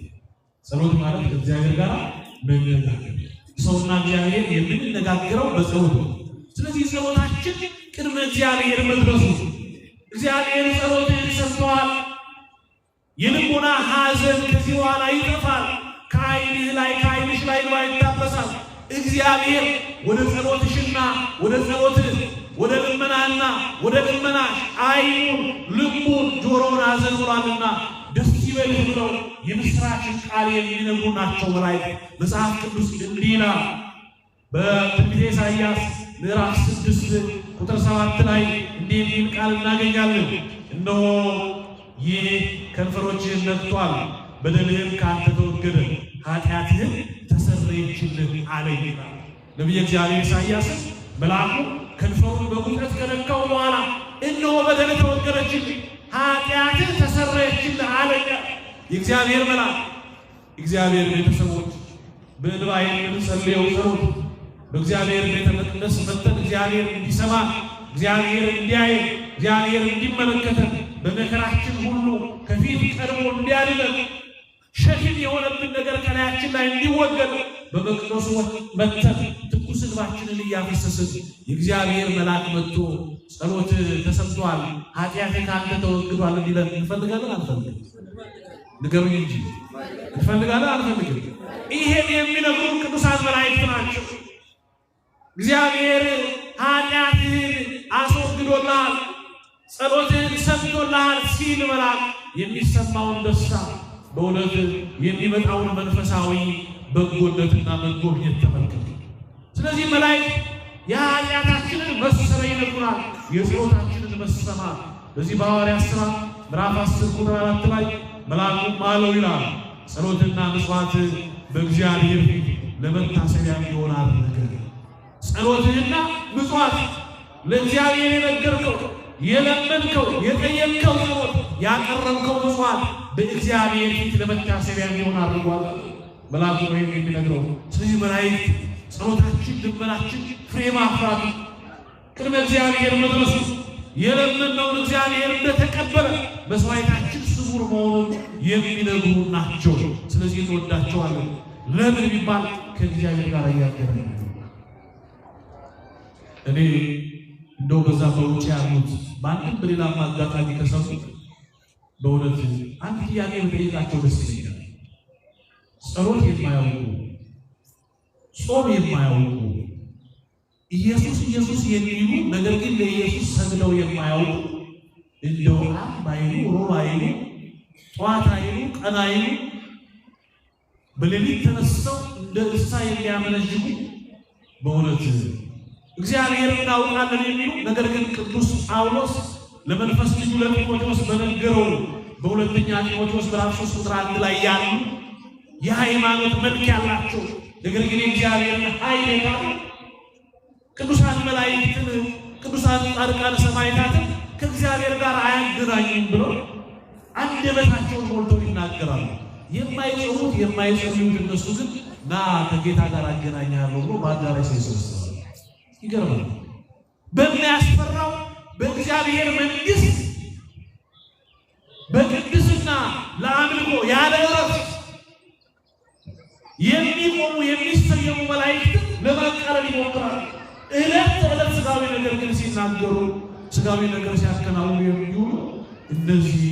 ጸሎት ማለት ከእግዚአብሔር ጋር መነጋገር። ሰውና እግዚአብሔር የምንነጋገረው በጸሎት ነው። ስለዚህ ጸሎታችን ቅድመ እግዚአብሔር መድረሱ፣ እግዚአብሔር ጸሎትህን ሰምተዋል። የልቦና ሐዘን ከዚህ በኋላ ይጠፋል። ከዓይንህ ላይ፣ ከዓይንሽ ላይ እንባ ይታበሳል። እግዚአብሔር ወደ ጸሎትሽና ወደ ጸሎትህ፣ ወደ ልመናና ወደ ልመናሽ ዓይኑን፣ ልቡን፣ ጆሮውን አዘንብሏልና ደስ ይበልህ ብለው የምስራችን ቃል የሚነግሩ ናቸው መላእክት። መጽሐፍ ቅዱስ እንዲህ ይላል። በትንቢተ ኢሳይያስ ምዕራፍ 6 ቁጥር 7 ላይ እንዲህ የሚል ቃል እናገኛለን። እነሆ ይህ ከንፈሮችህን ነክቷል፣ በደልህም ከአንተ ተወገደ፣ ኃጢአትህም ተሰረየችልህ አለኝ ይላል። ነቢየ እግዚአብሔር ኢሳይያስን መልአኩ ከንፈሩን በጉጠት ከነካው በኋላ እነሆ በደልህ ተወገደችልህ፣ ኃጢአትህ ተሰረየችልህ አለኝ። የእግዚአብሔር መልአክ። እግዚአብሔር ቤተሰቦች፣ በእንባ የምንጸልየው ጸሎት፣ በእግዚአብሔር ቤተ መቅደስ መጥተን እግዚአብሔር እንዲሰማ፣ እግዚአብሔር እንዲያይ፣ እግዚአብሔር እንዲመለከተን፣ በመከራችን ሁሉ ከፊት ቀድሞ እንዲያድነን፣ ሸክም የሆነብን ነገር ከላያችን ላይ እንዲወገድ በመቅደሱ መጥተን ትኩስ እንባችንን እያፈሰስን የእግዚአብሔር መልአክ መጥቶ ጸሎት ተሰምቷል፣ ኃጢአትህ ከአንተ ተወግዷል እንዲለን እንፈልጋለን አንፈልግም? ንገሩኝ እንጂ እንፈልጋለን አንፈልግም? ይሄን የሚነግሩን ቅዱሳን መላእክት ናቸው። እግዚአብሔር ኃጢአትህን አስወግዶልሃል፣ ጸሎትህን ሰምቶልሃል ሲል መልአክ የሚሰማውን ደስታ በእውነት የሚመጣውን መንፈሳዊ በጎነትና መጎብኘት ተመልከቱ። ስለዚህ መላእክት የኃጢአታችንን መሰረይ ይነግሩናል፣ የጸሎታችንን መሰማት። በዚህ በሐዋርያት ሥራ ምዕራፍ 10 ቁጥር 4 ላይ መልአኩም አለው ይላል ጸሎትና ምጽዋት በእግዚአብሔር ፊት ለመታሰቢያ እንዲሆን አደረገ። ጸሎትህና ምጽዋት ለእግዚአብሔር የነገርከው የለመንከው የጠየቅከው ጸሎት ያቀረብከው ምጽዋት በእግዚአብሔር ፊት ለመታሰቢያ እንዲሆን አድርጓል። መልአኩ ነው የሚነግረው። ስለዚህ መላእክት ጸሎታችን፣ ልመናችን ፍሬ ማፍራቱ ቅድመ እግዚአብሔር መድረሱ የለመነውን እግዚአብሔር እንደተቀበለ መስዋዕታችን ስውር መሆኑን የሚነግሩ ናቸው። ስለዚህ እንወዳቸዋለን። ለምን ቢባል ከእግዚአብሔር ጋር እያገናኘን። እኔ እንደው በዛ በውጭ ያሉት በአንድም በሌላም አጋጣሚ ከሰሙ በእውነት አንድ ጥያቄ በጠይቃቸው ደስ ይለኛል። ጸሎት የማያውቁ ጾም የማያውቁ ኢየሱስ ኢየሱስ የሚሉ ነገር ግን ለኢየሱስ ሰግደው የማያውቁ እንደው ዓርብ አይሉ ሮብ አይሉ ጠዋት አይሉ ቀን አይሉ በሌሊት ተነስተው እንደ እንስሳ የሚያመነዥጉ በእውነት እግዚአብሔር እናውቃለን የሚሉ ነገር ግን ቅዱስ ጳውሎስ ለመንፈስ ልጁ ለጢሞቴዎስ በነገረው በሁለተኛ ጢሞቴዎስ ምዕራፍ 3 ቁጥር 1 ላይ ያሉ የሃይማኖት መልክ ያላቸው ነገር ግን የእግዚአብሔርን ኃይል የካዱ ቅዱሳን መላእክትን ቅዱሳን ጻድቃን ሰማዕታትን ከእግዚአብሔር ጋር አያገናኙም ብለው አንደበታቸውን ሞልተው ይናገራሉ። የማይጾሙት የማይጸልዩት እነሱ ግን ና ከጌታ ጋር አገናኛለሁ ብሎ በአዳራሽ ይሰበሰባሉ። ይገርማል። በሚያስፈራው በእግዚአብሔር መንግሥት በቅድስና ለአምልኮ ያለ እረፍት የሚቆሙ የሚሰየሙ መላእክትን ለማቃለል ይሞክራሉ። ዕለት ተዕለት ስጋዊ ነገር ግን ሲናገሩ ስጋዊ ነገር ሲያከናውኑ የሚውሉ እነዚህ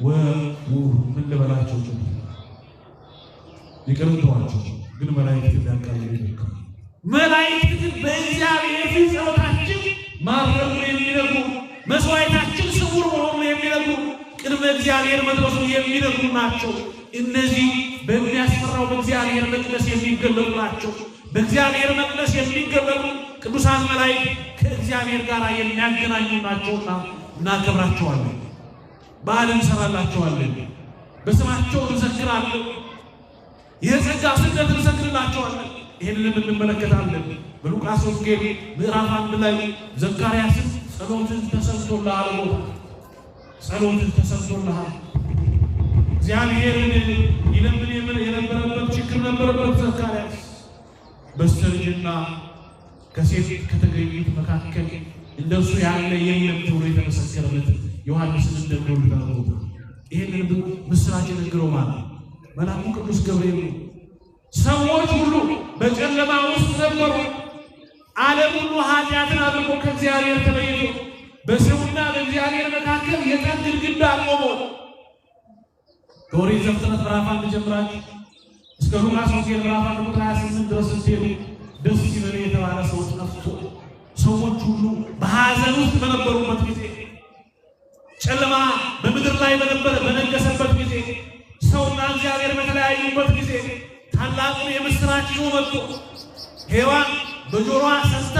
ምን ልበላቸው ይቅርተዋቸው፣ ግን መላእክት ሊያቃልሉ ይሞክራሉ። መላእክት ግን በእግዚአብሔር ፊት ጸሎታችን ማረጉን የሚነግሩ መስዋዕታችን ስውር መሆኑን የሚነግሩ ቅድመ እግዚአብሔር መድረሱን የሚነግሩ ናቸው። እነዚህ በሚያስፈራው በእግዚአብሔር መቅደስ የሚገለጡ ናቸው። በእግዚአብሔር መቅደስ የሚገለጡ ቅዱሳን መላእክት ከእግዚአብሔር ጋር የሚያገናኙ ናቸውና እናከብራቸዋለን። በዓል እንሰራላቸዋለን። በስማቸው እንዘክራለን። የጸጋ ስግደት እንሰግድላቸዋለን። ይህንንም እንመለከታለን። በሉቃስ ወንጌል ምዕራፍ 1 ላይ ዘካርያስን ጸሎትን ተሰምቶልሃል፣ ጸሎትን ተሰምቶልሃል። እግዚአብሔርን ይለምን የነበረበት ችግር ነበረበት። ዘካርያስ በስተርጅና ከሴት ከተገኙት መካከል እንደርሱ ያለ የለም ተብሎ የተመሰከረለት ዮሐንስን እንደሚወልድ አድርጎታል። ይህንን ምስራች የነገረው ማለት መልአኩ ቅዱስ ገብርኤል ነው። ሰዎች ሁሉ በጨለማ ውስጥ ነበሩ። ዓለም ሁሉ ኃጢአትን አድርጎ ከእግዚአብሔር ተለይቶ በሰውና በእግዚአብሔር መካከል የጠብ ግድግዳ ቆሞ ከኦሪት ዘፍጥረት ምዕራፍ 1 ጀምራችሁ እስከ ሉቃስ ወንጌል ምዕራፍ 1 ቁጥር 28 ድረስ ስትሄዱ ደስ ይበል የተባለ ሰው ጠፍቶ ሰዎች ሁሉ በሐዘን ውስጥ በነበሩበት ጊዜ፣ ጨለማ በምድር ላይ በነበረ በነገሰበት ጊዜ፣ ሰውና እግዚአብሔር በተለያዩበት ጊዜ ታላቁን የምስራች ይዞ መጥቶ ሔዋን በጆሮዋ ሰምታ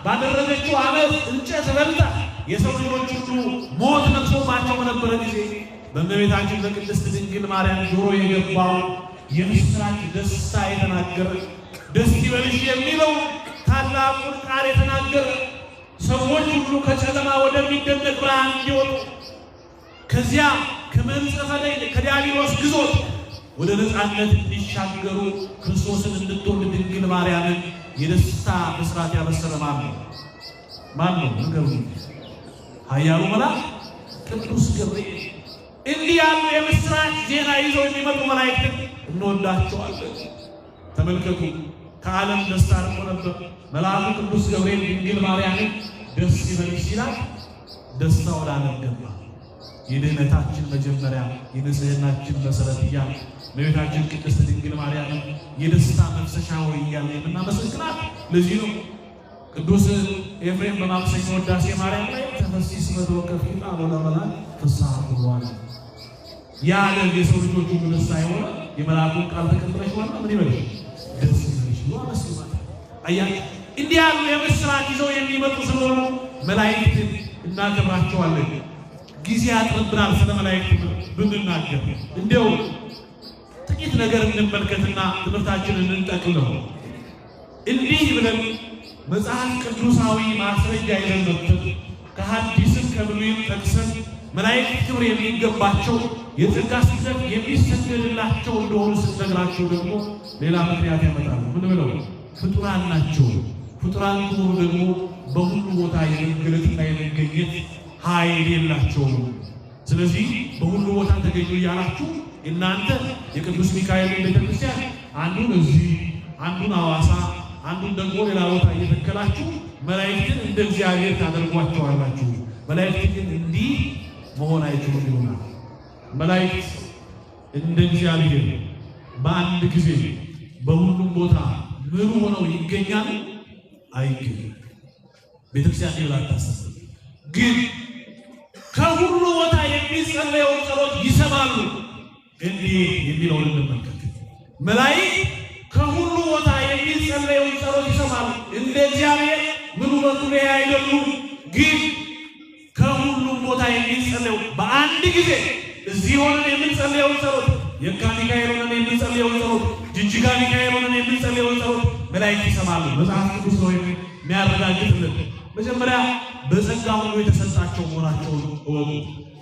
ባደረገችው አመፅ እንጨት በልታ የሰው ልጆች ሁሉ ሞት ነግሶባቸው በነበረ ጊዜ በእመቤታችን በቅድስት ድንግል ማርያም ጆሮ የገባው የምስራች ደስታ የተናገረ ደስ ይበልሽ የሚለው ታላቁን ቃል የተናገረ ሰዎች ሁሉ ከጨለማ ወደሚደነቅ ብርሃን እንዲወጡ ከዚያ ከመንጸፈ ከዲያብሎስ ግዞት ወደ ነፃነት እንዲሻገሩ ክርስቶስን እንድትወልድ ድንግል ማርያምን የደስታ ብስራት ያበሰረ ማን ነው? ማን ነው? ንገሩኝ። ኃያሉ መልአክ ቅዱስ ገብርኤል። እንዲህ ያሉ የምስራች ዜና ይዘው የሚመጡ መላእክትን እንወዳቸዋለን። ተመልከቱ፣ ከዓለም ደስታ ርቆ ነበር። መልአኩ ቅዱስ ገብርኤል ድንግል ማርያምን ደስ ይበልሽ ሲላት ደስታ ወደ ዓለም ገባ። የድህነታችን መጀመሪያ የንጽህናችን መሰረት እያል እመቤታችን ቅድስት ድንግል ማርያምን የደስታ መፍሰሻ ሆይ እያልን የምናመሰግናት ለዚህ ነው። ቅዱስ ኤፍሬም በማክሰኞ ውዳሴ ማርያም ላይ ተፈሥሒ እስመ ተወከፍኪ ቃሎ ለመልአክ ፍስሐ ኩሉ ያለ የሰው ልጆች ሁሉ ደስታ የሆነ የመልአኩን ቃል ተቀብለሽ ማለት ምን ይበልሽ ደስ ይበልሽ ብሎ አመስግኗታል። አያችሁ፣ እንዲህ ያሉ የምስራች ይዘው የሚመጡ ስለሆኑ መላእክትን እናከብራቸዋለን። ጊዜ ያጥርብናል ስለ መላእክት ብንናገር። እንዲያው ጥቂት ነገር እንመልከትና ትምህርታችንን እንጠቅልለው። እንዲህ ብለን መጽሐፍ ቅዱሳዊ ማስረጃ ይዘን መጥተን ከሐዲስም ከብሉይም ጠቅሰን መላእክት ክብር የሚገባቸው የጸጋ ስግደት የሚሰገድላቸው እንደሆኑ ስንነግራቸው ደግሞ ሌላ ምክንያት ያመጣሉ። ምን ብለው? ፍጡራን ናቸው። ፍጡራን ከሆኑ ደግሞ በሁሉ ቦታ የመገለጥና የመገኘት ኃይል የላቸውም። ስለዚህ በሁሉ ቦታ ተገኙ እያላችሁ እናንተ የቅዱስ ሚካኤልን ቤተክርስቲያን አንዱን እዚህ፣ አንዱን ሐዋሳ፣ አንዱን ደግሞ ሌላ ቦታ እየተከላችሁ መላእክትን እንደ እግዚአብሔር ታደርጓቸዋላችሁ። መላእክት ግን እንዲህ መሆን አይችሉም ይሆናል። መላእክት እንደ እግዚአብሔር በአንድ ጊዜ በሁሉም ቦታ ምኑ ሆነው ይገኛሉ? አይገኙም። ቤተክርስቲያን ይብላ አታስተምርም። ግን ከሁሉ ቦታ የሚጸለየውን ጸሎት ይሰማሉ። እንዲህ የሚለውን እንመልከት። መላእክት ከሁሉ ቦታ የሚጸለየውን ጸሎት ይሰማሉ። እንደ እግዚአብሔር ምኑ በኩል አይደሉም። ግን ከሁሉም ቦታ የሚጸለየው በአንድ ጊዜ እዚህ ሆነን የምንጸልየውን ጸሎት፣ የካ ሚካኤል ሆነን የምንጸልየውን ጸሎት፣ ጅጅጋ ሚካኤል ሆነን የምንጸልየውን ጸሎት መላእክት ይሰማሉ። መጽሐፍ ቅዱስ ነው የሚያረጋግጥልን። መጀመሪያ በጸጋ ሁሉ የተሰጣቸው መሆናቸውን እወቁ።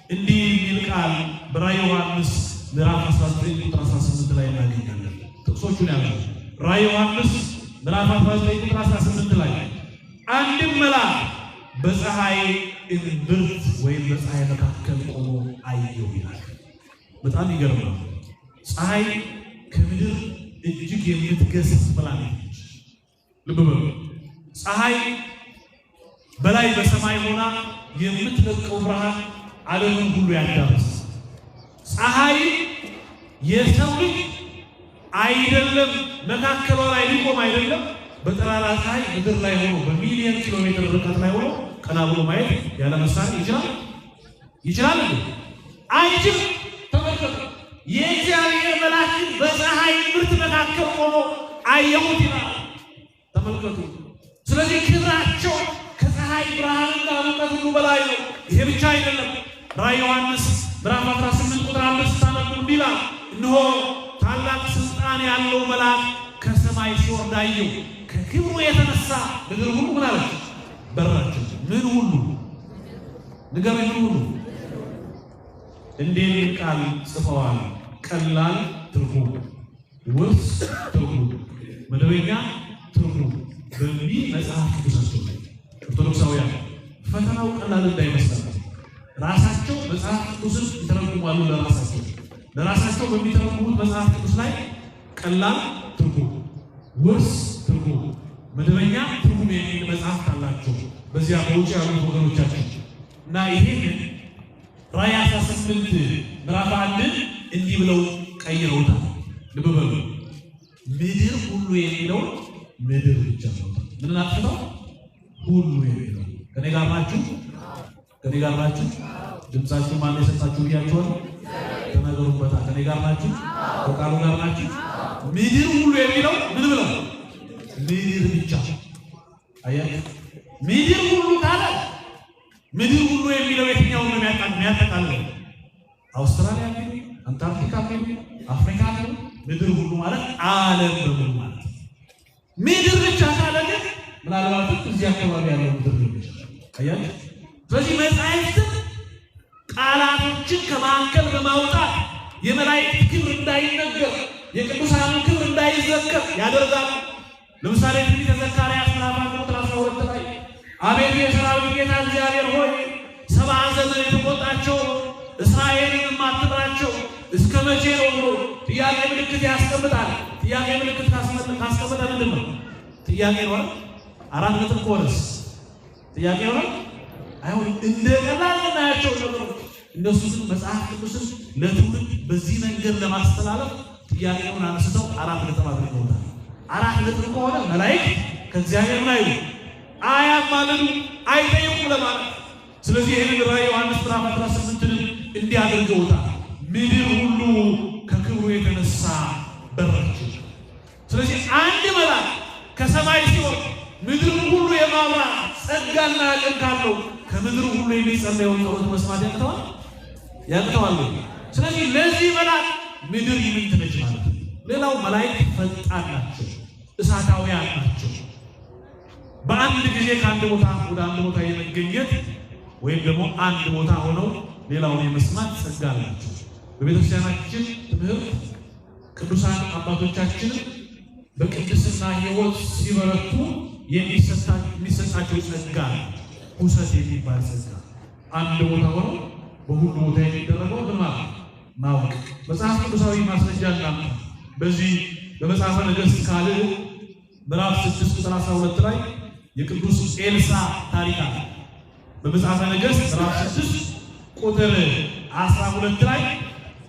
እንዲህ የሚል ቃል በራዕየ ዮሐንስ ምዕራፍ 19 ቁጥር 18 ላይ እናገኛለን። ጥቅሶቹን ያዙ። ራዕየ ዮሐንስ ምዕራፍ 19 ቁጥር 18 ላይ አንድም መልአክ በፀሐይ እምብርት ወይም በፀሐይ መካከል ቆሞ አየሁ ይላል። በጣም ይገርማል። ፀሐይ ከምድር እጅግ የምትገዝፍ ፕላኔት ነች። ልብ በሉ። ፀሐይ በላይ በሰማይ ሆና የምትለቀው ብርሃን ዓለምን ሁሉ ያዳርስ። ፀሐይ የሰው ልጅ አይደለም መካከሏ ላይ ሊቆም አይደለም፣ በጠራራ ፀሐይ ምድር ላይ ሆኖ በሚሊዮን ኪሎ ሜትር ርቀት ላይ ሆኖ ቀና ብሎ ማየት ያለ መሳሪያ ይችላል? ይችላል እንዴ? አይችልም። ተመልከቱ፣ የእግዚአብሔር መልአክ በፀሐይ ምርት መካከል ቆሞ አየሁት ይላል። ተመልከቱ። ስለዚህ ክብራቸው ከፀሐይ ብርሃንና ሙቀት ሁሉ በላይ ነው። ይሄ ብቻ አይደለም። ራዕየ ዮሐንስ ምዕራፍ 18 ቁጥር 5 ታነቡ እንዲህ ይላል፣ እነሆ ታላቅ ስልጣን ያለው መልአክ ከሰማይ ሲወርድ አየሁ፣ ከክብሩ የተነሳ ምድር ሁሉ ምን አለች? በራች። ምን ሁሉ ንገረኝ፣ ምን ሁሉ? እንዲህ የሚል ቃል ጽፈዋል። ቀላል ትርጉም፣ ውርስ ትርጉም፣ መደበኛ ትርጉም በሚል መጽሐፍ ቅዱሳቸው ላይ ኦርቶዶክሳውያን ፈተናው ቀላል እንዳይመስላችሁ ራሳቸው መጽሐፍ ቅዱስን ይተረጉማሉ። ለራሳቸው በሚተረጉሙት መጽሐፍ ቅዱስ ላይ ቀላል ትርጉም፣ ውርስ ትርጉም፣ መደበኛ ትርጉም የሚል መጽሐፍ አላቸው። በዚያ በውጭ ያሉት ወገኖቻችን እና ይሄንን ራዕይ 18 ምዕራፍ 1 እንዲህ ብለው ቀይረውታል። ልብ በሉ። ምድር ሁሉ የሚለው ምድር ብቻ ነው። ምን አጥፍተው ሁሉ የሚለው ከኔ ጋር ናችሁ? ከኔ ጋር ናችሁ? ድምጻችሁ ማን የሰጣችሁ ብያችኋል? ተናገሩበታ። ከኔ ጋር ናችሁ? ከቃሉ ጋር ናችሁ? ምድር ሁሉ የሚለው ምን ብለው ምድር ብቻ። አያችሁ፣ ምድር ሁሉ ካለ ምድር ሁሉ የሚለው የትኛውን ነው የሚያጠቃልለው? አውስትራሊያ የሚሉ፣ አንታርክቲካ የሚሉ፣ አፍሪካ የሚሉ፣ ምድር ሁሉ ማለት ዓለም በሙሉ ማለት ነው። ምድር ብቻ ካለ ግን ምናልባትም እዚህ አካባቢ ያለው ምድር ሊሆን ይችላል። አያችሁ፣ ስለዚህ መጻሕፍትን ቃላቶችን ከማዕከል በማውጣት የመላእክት ክብር እንዳይነገር የቅዱሳኑ ክብር እንዳይዘከር ያደርጋሉ። ለምሳሌ ትንቢተ ዘካርያስ ምዕራፍ 1 ቁጥር 12 ላይ አቤቱ የሰራዊት ጌታ እግዚአብሔር ሆይ 70 ዘመን የተቆጣቸው እስራኤልን የማትምራቸው እስከ መቼ ነው ብሎ ጥያቄ ምልክት ያስቀምጣል። ጥያቄ ምልክት ካስቀመጠ ምንድን ነው? ጥያቄ ነው። አራት ነጥብ ከሆነስ ጥያቄ ነው አይሆንም። እንደ ቀላል የምናያቸው ነገሮች እነሱ ግን መጽሐፍ ቅዱስን ለትውልድ በዚህ መንገድ ለማስተላለፍ ጥያቄውን አንስተው አራት ነጥብ አድርገውታል። አራት ነጥብ ከሆነ መላእክት ከእግዚአብሔር ምን አይሉ አያማልዱ፣ አይጠይቁም ለማለት። ስለዚህ ይህንን ራዕየ ዮሐንስ ምዕራፍ 18ን እንዲህ አድርገውታል። ምድር ሁሉ ከክብሩ የተነሳ በራች። ስለዚህ አንድ መልአክ ከሰማይ ሲወርድ ምድርን ሁሉ የማብራት ጸጋና አቅም ካለው ከምድር ሁሉ የሚጸለየውን ጸሎት መስማት ያቅተዋል ያቅተዋል? ስለዚህ ለዚህ መልአክ ምድር ይምንት ነች ማለት ነው። ሌላው መላእክት ፈጣን ናቸው፣ እሳታውያን ናቸው። በአንድ ጊዜ ከአንድ ቦታ ወደ አንድ ቦታ የመገኘት ወይም ደግሞ አንድ ቦታ ሆነው ሌላውን የመስማት ጸጋ አላቸው። በቤተክርስቲያናችን ትምህርት ቅዱሳን አባቶቻችንም በቅድስና ሕይወት ሲበረቱ የሚሰጣቸው ጸጋ ነው። ሁሰት የሚባል ጸጋ አንድ ቦታ ሆኖ በሁሉ ቦታ የሚደረገው ምን ማለት ማወቅ። መጽሐፍ ቅዱሳዊ ማስረጃ እናምጣ። በዚህ በመጽሐፈ ነገሥት ካልዕ ምዕራፍ 6 ቁጥር 12 ላይ የቅዱስ ኤልሳ ታሪክ አለ። በመጽሐፈ ነገሥት ምዕራፍ 6 ቁጥር 12 ላይ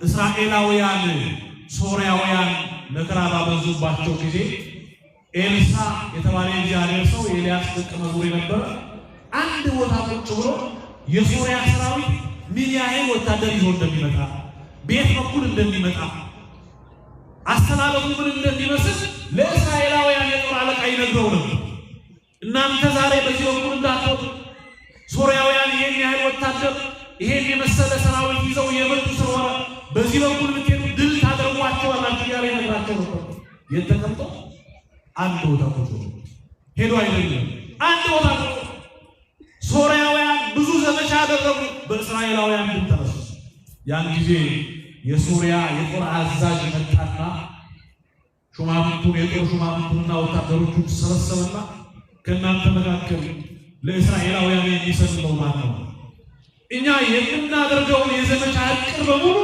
እስራኤላውያን ሶርያውያን መከራ ባበዙባቸው ጊዜ ኤልሳ የተባለ የእግዚአብሔር ሰው የኤልያስ ደቀ መዝሙር የነበረ አንድ ቦታ ቁጭ ብሎ የሶርያ ሰራዊት ምን ያህል ወታደር ይዞ እንደሚመጣ፣ ቤት በኩል እንደሚመጣ፣ አሰላለፉ ምን እንደሚመስል ለእስራኤላውያን የጦር አለቃ ይነግረው ነበር። እናንተ ዛሬ በዚህ በኩል እንዳትወጡ፣ ሶርያውያን ይሄን ያህል ወታደር ይሄን የመሰለ ሰራዊት ይዘው የመጡ ስለሆነ በዚህ በኩል ብትሄዱ ድል ታደርጓቸዋላችሁ እያለ ይነግራቸው ነበር። የት ተቀምጦ? አንድ ቦታ ቁጭ ብሎ ሄዶ አይደለም፣ አንድ ቦታ ቁጭ። ሶርያውያን ብዙ ዘመቻ አደረጉ፣ በእስራኤላውያን ግን ተነሱ። ያን ጊዜ የሶርያ የጦር አዛዥ መጣና ሹማምንቱን የጦር ሹማምንቱንና ወታደሮቹን ሰበሰበና ከእናንተ መካከል ለእስራኤላውያን የሚሰልለው ማን ነው? እኛ የምናደርገውን የዘመቻ እቅድ በሙሉ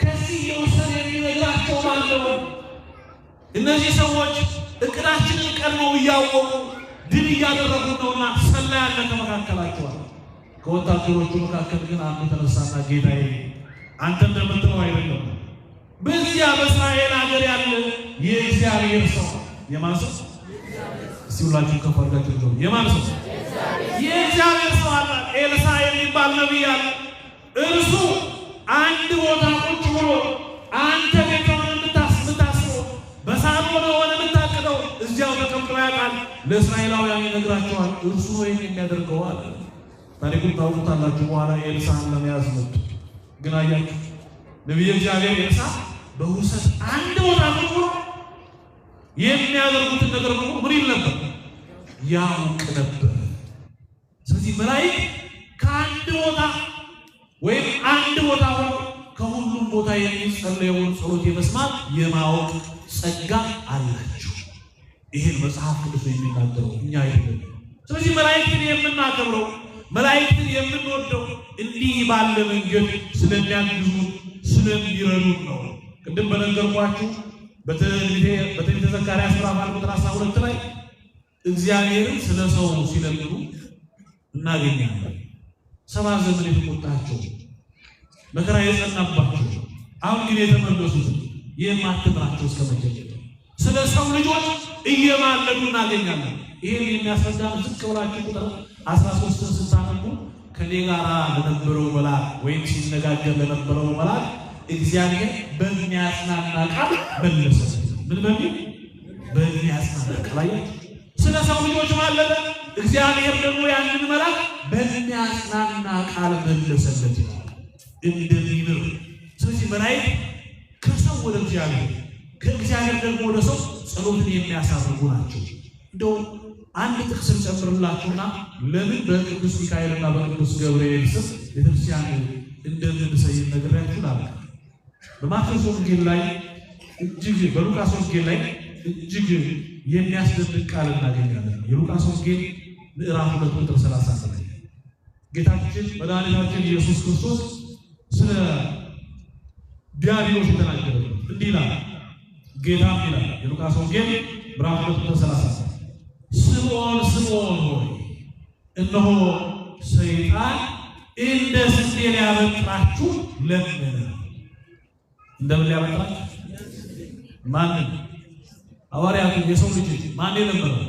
ከዚህ የወሰን የሚነግራቸው ማን ነው? እነዚህ ሰዎች እቅዳችንን ቀድመው እያወቁ ድል እያደረጉ ነውና ሰላይ ያለ ከመካከላቸው። ከወታደሮቹ መካከል ግን አንዱ ተነሳና ጌታዬ፣ አንተ እንደምትለው አይደለም። በዚያ በእስራኤል ሀገር ያለ የእግዚአብሔር ሰው። የማን ሰው? እስቲ ሁላችሁም ከፍ አድርጋችሁ ንገሩ። የማን ሰው? የእግዚአብሔር ሰው አለ። ኤልሳ የሚባል ነቢይ አለ። እርሱ አንድ ቦታ ቁጭ ብሎ አንተ ቤት ሆነ የምታስበው፣ በሳሎን ሆነ የምታቅደው እዚያው ተቀምጦ ያውቃል። ለእስራኤላውያን ይነግራቸዋል። እርሱ ነው ይሄን የሚያደርገው አለ። ታሪኩን ታውቁታላችሁ። በኋላ ኤልሳን ለመያዝ መጡ። ግን አያችሁ፣ ነቢየ እግዚአብሔር ኤልሳ በውሰት አንድ ቦታ ቁጭ ብሎ የሚያደርጉትን ነገር በሙሉ ምን ይል ነበር? ያውቅ ነበር። ስለዚህ መላእክት ከአንድ ቦታ ወይም አንድ ቦታ ሆኖ ከሁሉም ቦታ የሚጸለየውን ጸሎት የመስማት የማወቅ ጸጋ አላቸው። ይህን መጽሐፍ ቅዱስ ነው የሚናገረው፣ እኛ አይደለም። ስለዚህ መላእክትን የምናከብረው፣ መላእክትን የምንወደው እንዲህ ባለ መንገድ ስለሚያግዙ ስለሚረዱን ነው። ቅድም በነገርኳችሁ በትንቢተ ዘካርያስ ምዕራፍ 1 ቁጥር 12 ላይ እግዚአብሔርን ስለ ሰው ሲለምኑ እናገኛለን። 70 ዘመን የተቆጣቸው፣ መከራ የጸናባቸው፣ አሁን ግን የተመለሱት የማትምራቸው እስከ መቼ? ስለ ሰው ልጆች እየማለዱ እናገኛለን። ይሄን የሚያስረዳ ዝቅ ብላችሁ ቁጥር 13ን ስታነቡ ከኔ ጋር ለነበረው መልአክ ወይም ሲነጋገር ለነበረው መልአክ እግዚአብሔር በሚያጽናና ቃል መለሰ። ምን በሚል? በሚያጽናና ቃል። አያችሁ፣ ስለ ሰው ልጆች ማለደ። እግዚአብሔር ደግሞ ያንን መልአክ በሚያጽናና ቃል መለሰለት እንደሚምር። ስለዚህ መላእክት ከሰው ወደ እግዚአብሔር፣ ከእግዚአብሔር ደግሞ ወደ ሰው ጸሎትን የሚያሳርጉ ናቸው። እንደው አንድ ጥቅስ ጨምርላችሁና ለምን በቅዱስ ሚካኤልና በቅዱስ ገብርኤል ስም ቤተክርስቲያን እንደምንሰይም ነግሬያችሁ ላብቃ። በማቴዎስ ወንጌል ላይ እጅግ በሉቃስ ወንጌል ላይ እጅግ የሚያስደንቅ ቃል እናገኛለን። የሉቃስ ወንጌል ምዕራፍ 2 ቁጥር 30 ላይ ጌታችን መድኃኒታችን ኢየሱስ ክርስቶስ ስለ ዲያብሎስ የተናገረበት እንዲህ ይላል። ጌታም ይላል የሉቃስ ወንጌል ምዕራፍ 2:30 ስምዖን ስምዖን ሆይ እነሆ ሰይጣን እንደ ስንዴ ሊያበጥራችሁ ለመነ። እንደምን ሊያበጥራችሁ? ማንን? ሐዋርያቱ፣ የሰው ልጅ። ማን የለመነው?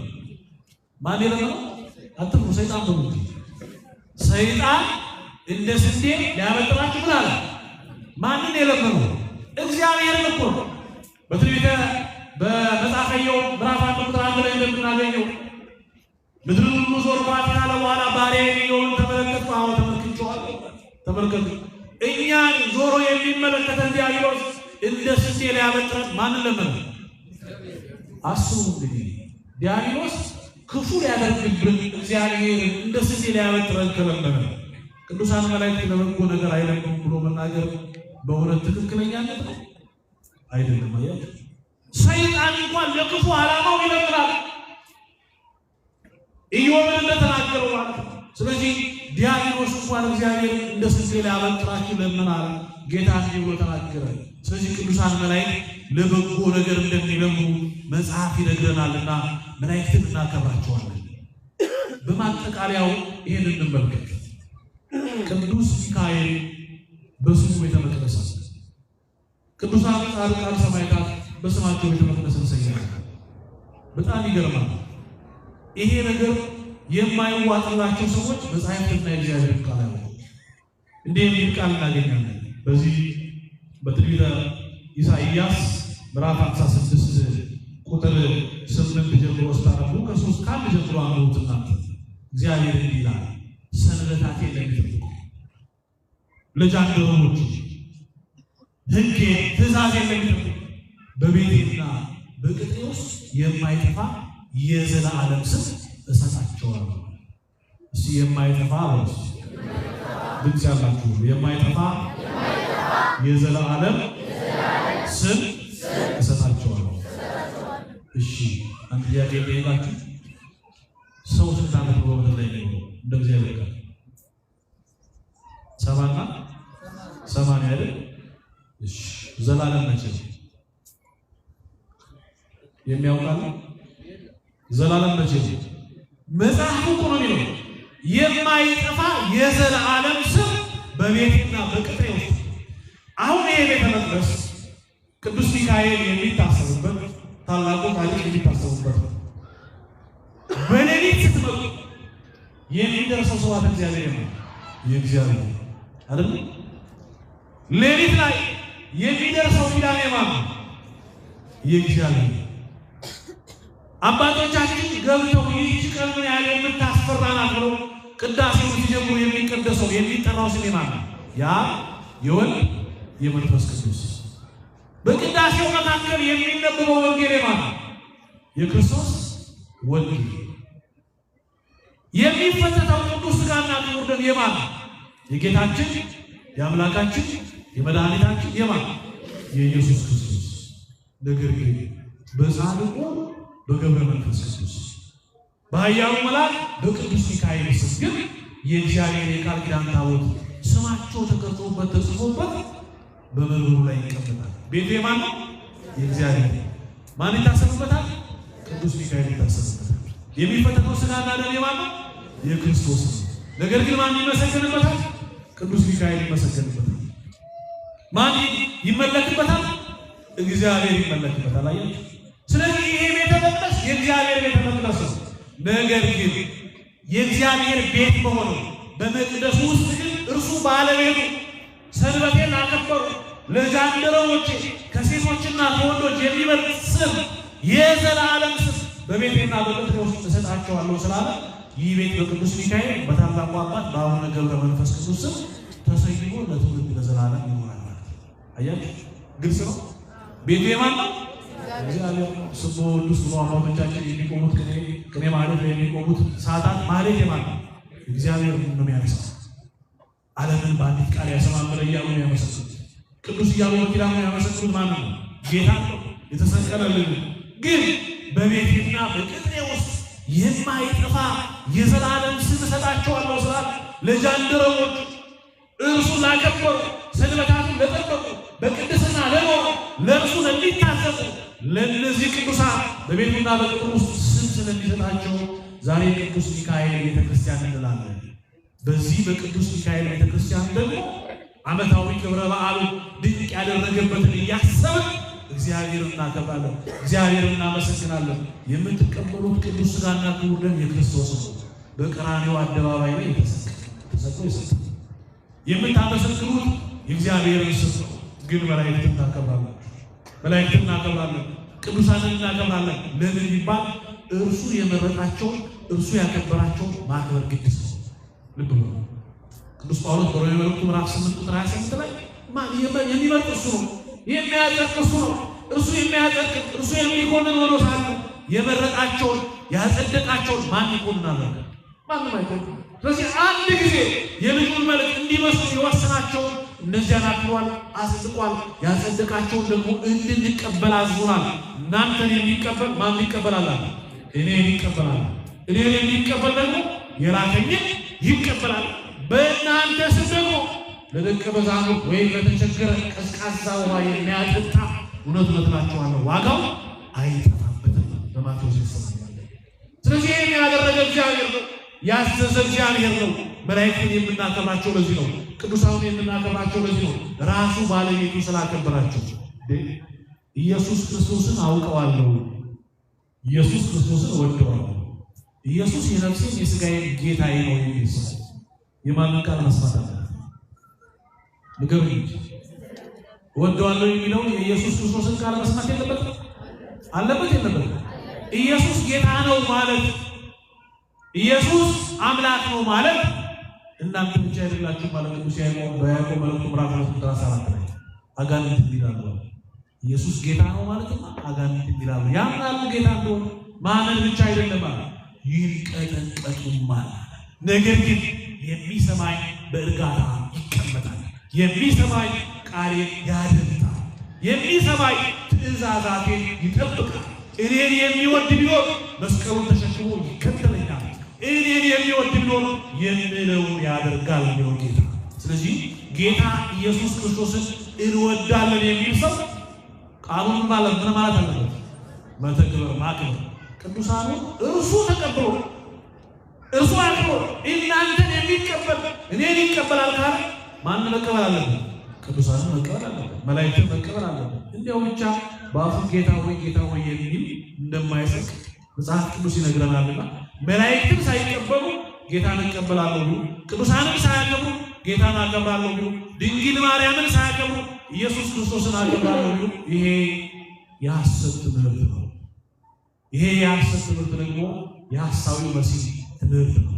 ማን የለመነው? አትፍሩ፣ ሰይጣን በሉ እንጂ። ሰይጣን እንደ ስንዴ ሊያበጥራችሁ ምን አለ? ማንን የለመነው? እግዚአብሔርን እኮ ነው። በትንቢተ በመጽሐፈ ኢዮብ ምዕራፍ 1 ቁጥር 1 ላይ እንደምናገኘው ምድርን ሁሉ ዞርኳት ካለ በኋላ ባሪያዬን ኢዮብን ተመለከትኩ። አዎ ተመልክቼዋለሁ። ተመልከቱ፣ እኛን ዞሮ የሚመለከተን ዲያብሎስ እንደ ስንዴ ሊያበጥረን ማንን ለመነ? አስቡ እንግዲህ፣ ዲያብሎስ ክፉ ሊያደርግብን እግዚአብሔር እንደ ስንዴ ሊያበጥረን ከለመነ ቅዱሳን መላእክት ለበጎ ነገር አይለምኑም ብሎ መናገር በእውነት ትክክለኛነት ነው? አይደለም። አያችሁ፣ ሰይጣን እንኳን ለክፉ ዓላማው ይለምናል። ኢዮብን እንደተናገረው ማለት ነው። ስለዚህ ዲያብሎስ እንኳን እግዚአብሔር እንደ ስንዴ ሊያበጥራችሁ ለምናል፣ ጌታ እንዲህ ብሎ ተናገረ። ስለዚህ ቅዱሳን መላእክት ለበጎ ነገር እንደሚለምኑ መጽሐፍ ይነግረናልና መላእክትን እናከብራቸዋለን። በማጠቃለያው ይህን እንመልከት። ቅዱስ ሚካኤል በስሙ ቤተ መቅደስ አለ። ቅዱሳን ጻድቃን ሰማዕታት በስማቸው ቤተ መቅደስ እንሰይማለን። በጣም ይገርማል። ይሄ ነገር የማይዋጥላቸው ሰዎች መጻሕፍትና የእግዚአብሔር ቃል አያውቁም። እንዲህ የሚል ቃል እናገኛለን በዚህ በትንቢተ ኢሳይያስ ምዕራፍ 56 ቁጥር 8 ጀምሮ ስታነቡ፣ ከ3 ከ1 ጀምሮ አንብቡት እናንተ። እግዚአብሔር እንዲህ ይላል፣ ሰንበታቴን ለሚጠብቁ ለጃንደረቦቹ፣ ሕጌን ትእዛዜን ለሚጠብቁ በቤቴና በቅጥሬ ውስጥ የማይጠፋ የዘላለም ስም እሰጣቸዋለሁ። እስኪ የማይጠፋ በሉ። ድምፅ ያላችሁ የማይጠፋ የዘላለም ስም እሰጣቸዋለሁ። እሺ፣ አንድ ጥያቄ ጠይቃችሁ፣ ሰው ስንት ዓመት ነው በምድር ላይ የሚኖረው? እንደ እግዚአብሔር ቃል 70ና 80 አይደል? እሺ፣ ዘላለም መቼ ነው? የሚያውቃል? ዘላለም መቼ ነው? መጽሐፉ እኮ ነው የሚለው የማይጠፋ የዘላለም ስም በቤቴና በቅጥሬ ውስጥ። አሁን ይሄ ቤተ መቅደስ ቅዱስ ሚካኤል የሚታሰብበት፣ ታላቁ ጻድቅ የሚታሰቡበት ነው። በሌሊት ስትመጡ የሚደርሰው ስብሐተ እግዚአብሔር ነው፣ የእግዚአብሔር አይደል? ሌሊት ላይ የሚደርሰው ኪዳን የማን ነው? የእግዚአብሔር። አባቶቻችን ገብተው ይህች ቀን ምን ያህል የምታስፈራ ናት ብለው ቅዳሴውን ሲጀምሩ የሚቀደሰው የሚጠራው ስም የማን ነው? ያ የወልድ የመንፈስ ቅዱስ። በቅዳሴው መካከል የሚነበበው ወንጌል የማን ነው? የክርስቶስ ወንጌል። የሚፈተተው ቅዱስ ሥጋና ክቡር ደም የማን ነው? የጌታችን የአምላካችን የመድኃኒታችን የማን? የኢየሱስ ክርስቶስ። ነገር ግን በጻድቁ በገብረ መንፈስ ቅዱስ፣ በኃያሉ መልአክ በቅዱስ ሚካኤል ስም ግን የእግዚአብሔር የቃል ኪዳን ታቦት ስማቸው ተቀርጾበት ተጽፎበት በመንበሩ ላይ ይቀመጣል። ቤቱ የማን ነው? የእግዚአብሔር። ማን ይታሰብበታል? ቅዱስ ሚካኤል ይታሰብበታል። የሚፈተተው ሥጋና ደም የማን ነው? የክርስቶስ ነው። ነገር ግን ማን ይመሰገንበታል? ቅዱስ ሚካኤል ይመሰገንበታል። ማን ይመለክበታል? እግዚአብሔር ይመለክበታል። አያችሁ። ስለዚህ ይሄ ቤተ መቅደስ የእግዚአብሔር ቤተ መቅደስ ነው። ነገር ግን የእግዚአብሔር ቤት በሆነው በመቅደሱ ውስጥ ግን እርሱ ባለቤቱ ሰንበቴን አከበሩ፣ ለጃንደረቦቼ ከሴቶችና ከወንዶች የሚበልጥ ስም፣ የዘላለም ስም በቤቴና በቅጥሬ ውስጥ እሰጣቸዋለሁ ስላለ ይህ ቤት በቅዱስ ሚካኤል በታላቁ አባት በአቡነ ገብረ መንፈስ ቅዱስ ስም ተሰይሞ ለትውልድ ለዘላለም ይኖራል ማለት ነው። አያችሁ፣ ግልጽ ነው። ቤቱ የማን ነው? እግዚአብሔር ነው። ስሙ ቅዱስ ብሎ አባቶቻችን የሚቆሙት ቅኔ ማህሌት ላይ የሚቆሙት ሰዓታት ማህሌት የማን ነው? እግዚአብሔር ነው የሚያነሳው። ዓለምን በአንዲት ቃል ያሰማመረ እያሉ የሚያመሰግኑት፣ ቅዱስ እያሉ በኪዳኑ የሚያመሰግኑት ማን ነው? ጌታ ነው የተሰቀለልን። ግን በቤቴና በቅጥሬ ውስጥ የማይጠፋ የዘላለም ስም እሰጣቸዋለሁ ስላለ ለጃንደረቦቹ፣ እርሱን ላከበሩ፣ ሰንበታቱን ለጠበቁ፣ በቅድስና ለእርሱ ለሚታዘዙ ለእነዚህ ቅዱሳን በቤቱና በቅጥሩ ውስጥ ስም ስለሚሰጣቸው ዛሬ ቅዱስ ሚካኤል ቤተክርስቲያን እንላለን። በዚህ በቅዱስ ሚካኤል ቤተክርስቲያን ደግሞ ዓመታዊ ክብረ በዓሉ ድንቅ ያደረገበትን እያሰብን እግዚአብሔርን እናከብራለን፣ እግዚአብሔርን እናመሰግናለን። የምትቀበሉት ቅዱስ ሥጋና ክቡር ደም የክርስቶስ ነው። በቀራንዮ አደባባይ ላይ ተሰቅሎ የሰጠ የምታመሰግኑት የእግዚአብሔርን ስም ነው። ግን መላእክትን ታከብራላችሁ፣ መላእክትን እናከብራለን፣ ቅዱሳንን እናከብራለን። ለምን ቢባል እርሱ የመረጣቸውን እርሱ ያከበራቸውን ማክበር ግድ ነው። ልብ በሉ። ቅዱስ ጳውሎስ በሮሜ መልእክቱ ምዕራፍ 8 ቁጥር 28 ላይ የሚመርጥ እርሱ ነው፣ የሚያጸድቅ እርሱ ነው። እርሱ የሚያጸድቅ እርሱ የሚኮንን ሆኖ ሳለ የመረጣቸውን ያጸደቃቸውን ማን ይኮንናል? ማንም አይኮንም። ስለዚህ አንድ ጊዜ የልጁን መልክ እንዲመስሉ የወሰናቸውን እነዚያን አክብሯል፣ አጽድቋል። ያጸደቃቸውን ደግሞ እንድንቀበል አዞናል። እናንተን የሚቀበል ማን ይቀበላል? እኔን ይቀበላል። እኔን የሚቀበል ደግሞ የላከኝን ይቀበላል። በእናንተ ስም ደግሞ ለደቀ መዛሙርት ወይም ለተቸገረ ቀዝቃዛ ውሃ የሚያጠጣ እውነት እውነት እላችኋለሁ ዋጋው አይጠፋበትም። በማቴዎስ ይሰማል። ስለዚህ ይህን ያደረገ እግዚአብሔር ነው፣ ያዘዘ እግዚአብሔር ነው። መላእክትን የምናከብራቸው ለዚህ ነው። ቅዱሳኑን የምናከብራቸው ለዚህ ነው። ራሱ ባለቤቱ ስላከበራቸው። ኢየሱስ ክርስቶስን አውቀዋለሁ፣ ኢየሱስ ክርስቶስን እወደዋለሁ፣ ኢየሱስ የነፍሴም የሥጋዬም ጌታዬ ነው የሚል ሰው የማንን ቃል መስማት አለበት? ንገሩኝ እንጂ። እወደዋለሁ የሚለውን የኢየሱስ ክርስቶስን ቃል መስማት የለበትም? አለበት? የለበትም? ኢየሱስ ጌታ ነው ማለት፣ ኢየሱስ አምላክ ነው ማለት እናንተ ብቻ አይደላችሁ ማለት ቅዱስ ያዕቆብ በያዕቆብ መልእክቱ ምዕራፍ 2 ቁጥር 14 ላይ አጋንንት ይላሉ። ኢየሱስ ጌታ ነው ማለትማ አጋንንት ይላሉ። ያምናሉ ጌታ እንደሆነ ማመን ብቻ አይደለም ማለት ይንቀጠቀጡማል። ነገር ግን የሚሰማኝ በእርጋታ ይቀመጣል፣ የሚሰማኝ ቃሌን ያደምጣል፣ የሚሰማኝ ትእዛዛቴን ይጠብቃል። እኔን የሚወድ ቢኖር መስቀሉን ተሸክሞ ይከተለኛል። እኔን የሚወድ ቢኖር የምለውን ያደርጋል የሚለው ጌታ። ስለዚህ ጌታ ኢየሱስ ክርስቶስን እንወዳለን የሚል ሰው ቃሉን ማለት ምን ማለት አለበት? መተግበር፣ ማክበር። ቅዱሳኑ እርሱ ተቀብሎ እርሱ አክብሮ እናንተን የሚቀበል እኔን ይቀበላል ካለ ማን መቀበል አለበት? ቅዱሳንን መቀበል አለበት። መላእክትን መቀበል አለበት። እንዲያው ብቻ በአፉ ጌታ ሆይ ጌታ ሆይ የሚል እንደማይጸድቅ መጽሐፍ ቅዱስ ይነግረናልና መላእክትን ሳይቀበሉ ጌታን እቀበላለሁ ቢሉ፣ ቅዱሳንን ሳያከብሩ ጌታን አከብራለሁ ቢሉ፣ ድንግል ማርያምን ሳያከብሩ ኢየሱስ ክርስቶስን አከብራለሁ ቢሉ ይሄ የሐሰት ትምህርት ነው። ይሄ የሐሰት ትምህርት ደግሞ የሐሳዊው መሲህ ትምህርት ነው።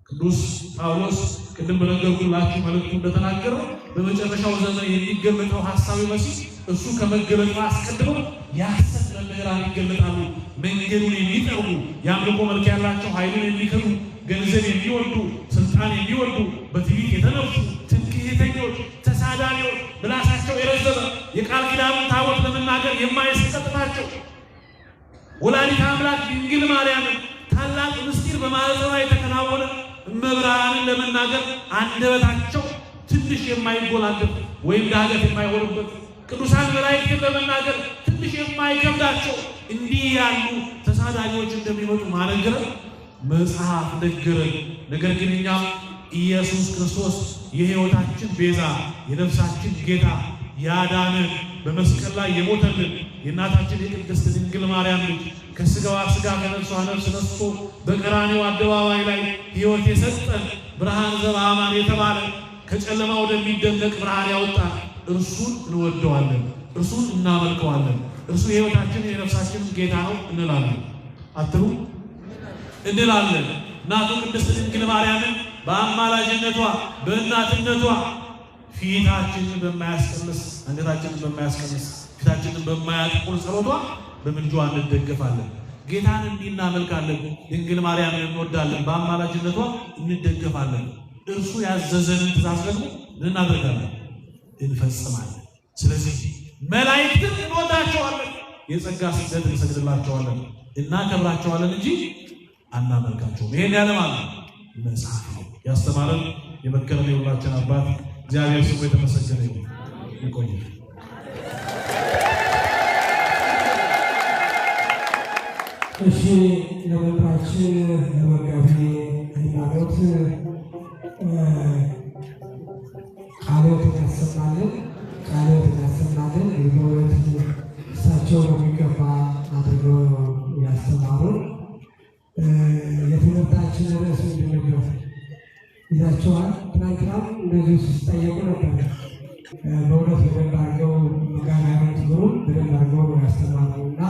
ቅዱስ ጳውሎስ ቅድም በነገርኩላችሁ መልእክቱ እንደተናገረው በመጨረሻው ዘመን የሚገለጠው ሐሳዊ መሲህ እሱ ከመገለጡ አስቀድሞ የሐሰት መምህራን ይገለጣሉ። መንገዱን የሚጠርጉ፣ የአምልኮ መልክ ያላቸው፣ ኃይሉን የሚክዱ፣ ገንዘብ የሚወዱ፣ ስልጣን የሚወዱ፣ በትዕቢት የተነፉ፣ ትምክህተኞች፣ ተሳዳቢዎች፣ ምላሳቸው የረዘመ፣ የቃል ኪዳኑን ታቦት ለመናገር የማይሰቀጥታቸው፣ ወላዲተ አምላክ ድንግል ማርያምን ታላቅ ምስጢር በማኅፀኗ የተከናወነ እመብርሃንን ለመናገር አንደበታቸው ትንሽ የማይጎላበት ወይም ዳገት የማይሆንበት፣ ቅዱሳን መላእክትን ለመናገር ትንሽ የማይከብዳቸው እንዲህ ያሉ ተሳዳቢዎች እንደሚመጡ ማነገረን መጽሐፍ ነገረን። ነገር ግን እኛም ኢየሱስ ክርስቶስ የሕይወታችን ቤዛ የነፍሳችን ጌታ ያዳነን በመስቀል ላይ የሞተልን የእናታችን የቅድስት ድንግል ማርያም ልጅ ከስጋዋ ስጋ ከነፍሷ ነፍስ ነስቶ በቀራንዮ አደባባይ ላይ ሕይወት የሰጠን ብርሃን ዘበአማን የተባለ ከጨለማ ወደሚደነቅ ብርሃን ያወጣን እርሱን እንወደዋለን፣ እርሱን እናመልከዋለን። እርሱ የሕይወታችን የነፍሳችን ጌታ ነው እንላለን። አትሉ እንላለን። እናቱ ቅድስት ድንግል ማርያምን በአማላጅነቷ በእናትነቷ ፊታችንን በማያስቀንስ አንገታችንን በማያስቀንስ ፊታችንን በማያጥቁር ጸሎቷ በምልጇ እንደገፋለን። ጌታን እንዲህ እናመልካለን። ድንግል ማርያምን እንወዳለን። በአማላጅነቷ እንደገፋለን። እርሱ ያዘዘንን ትእዛዝ ደግሞ እናደርጋለን፣ እንፈጽማለን። ስለዚህ መላእክትን እንወዳቸዋለን፣ የጸጋ ስግደት እንሰግድላቸዋለን፣ እናከብራቸዋለን እንጂ አናመልካቸውም። ይሄን ያለ ማለት መጽሐፍ ነው። ያስተማረን የመከረን የሁላችን አባት እግዚአብሔር ስሙ የተመሰገነ ይሁን። ይቆያል። እሺ፣ ለመምህራችን ለመጋቢ ሃይማኖት ቃልዎትን ያሰማልን፣ ቃልዎትን ያሰማልን። በእውነት እሳቸው በሚገባ አድርገው ያስተማሩን። የትምህርታችን ርዕስ ምንድን ነበር? ይዛቸዋል። ትናንትናም እንደዚሁ ሲጠየቁ ነበር። በእውነት በደንብ አድርገው መጋቢ ሃይማኖት ግሩም በደንብ አድርገው ነው ያስተማሩ እና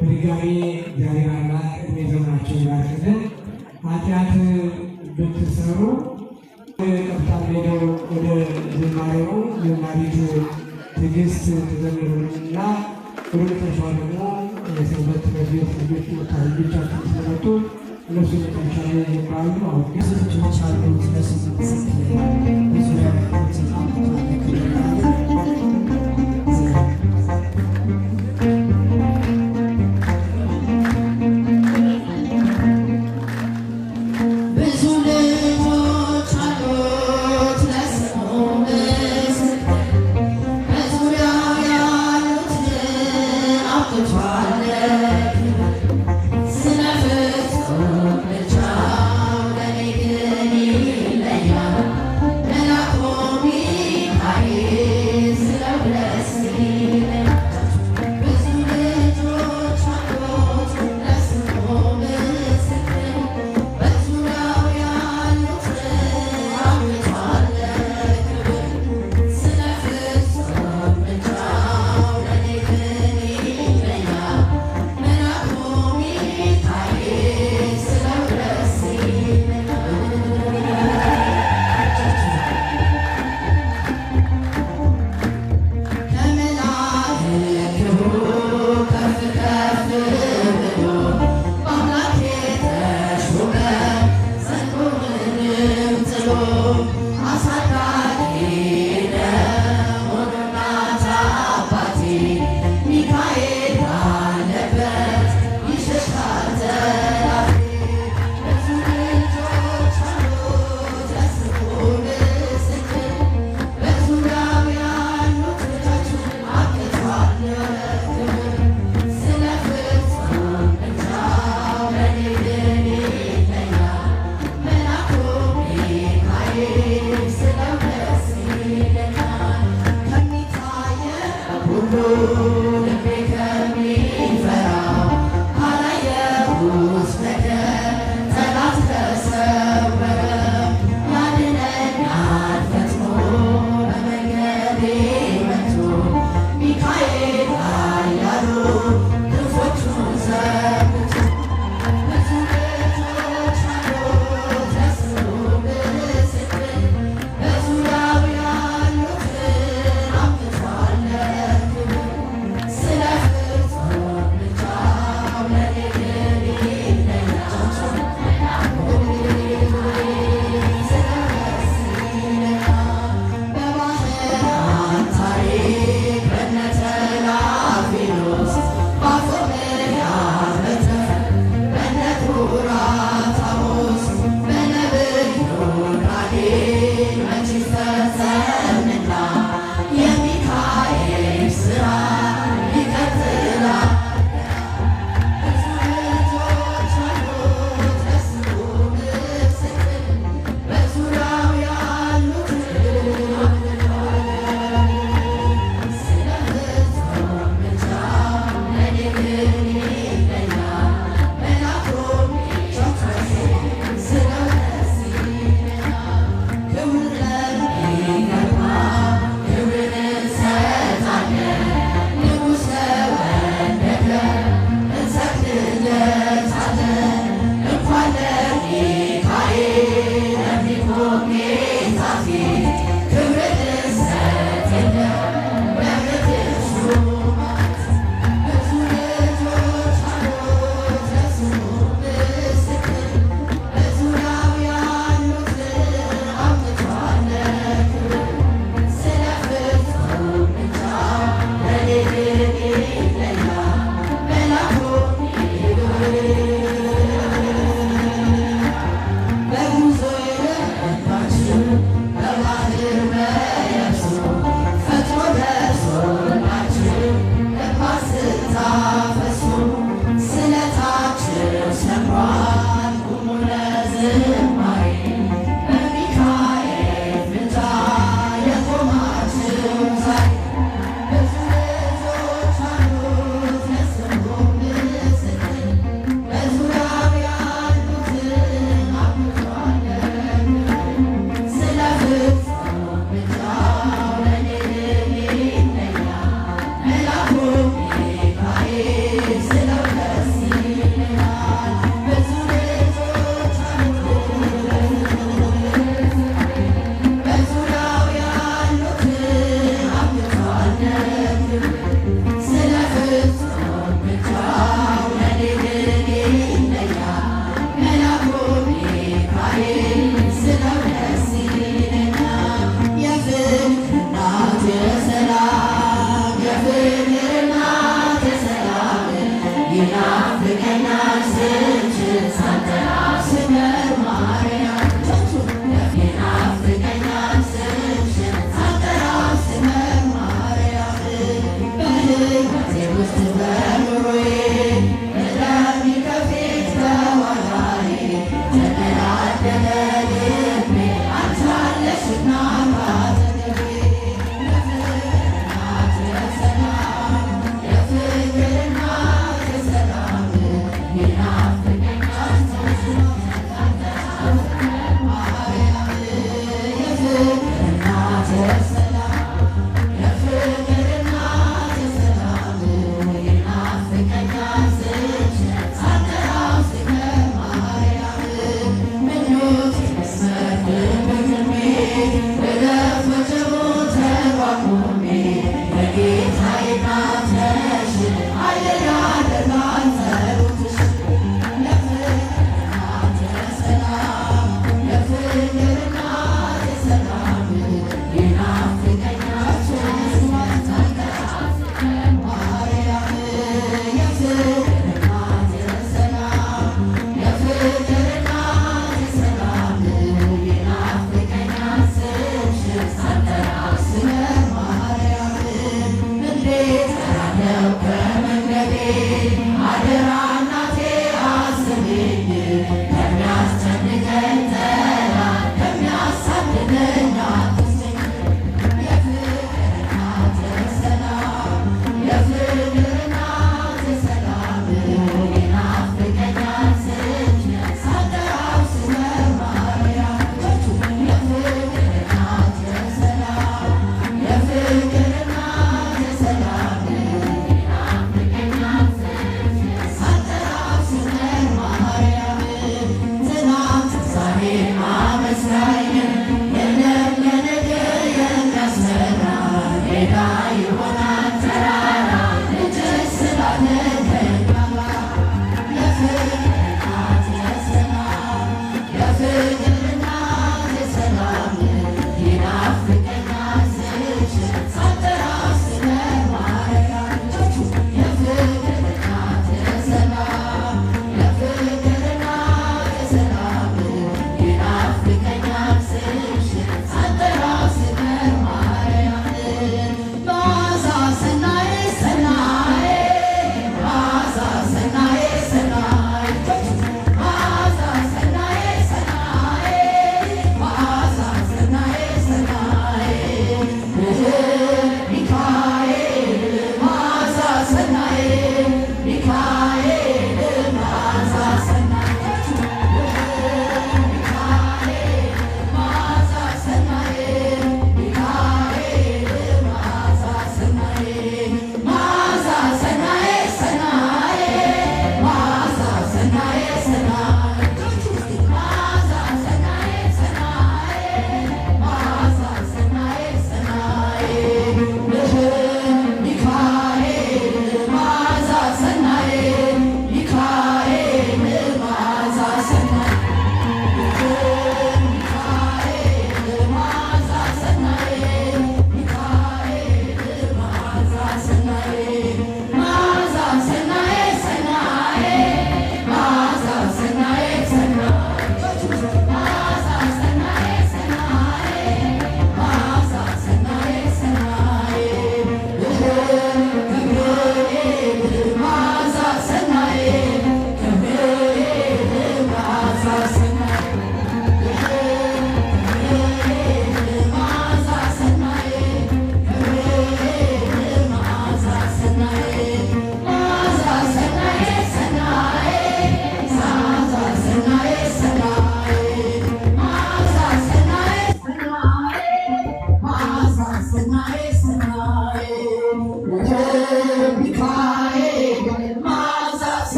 በድጋሚ እግዚአብሔር አምላክ ዕድሜ ዘመናቸውን ይባርክልን። ኃጢአት ብትሰሩ ቀጥታ ሄደው ወደ ዝማሬው ዘማሪት ትዕግስት ትዘምርልና ወደ መጨረሻው ደግሞ የሰንበት ትምህርት ቤት ልጆች ወጣት ልጆቻችን ስለመጡ እነሱ መጨረሻ ላይ ይዘምራሉ። አሁን ግን ብዙ ልጆች አሉት ለስሙ ምስክር፣ በዙሪያው ያሉትን አብቅቷል ለክብር እያለ። ብዙ ልጆች አሉት ለስሙ ምስክር፣ በዙሪያው ያሉትን አብቅቷል ለክብር። ስለ ፍጹም ምልጃው ለኔ ግን ይለያል። መላኩን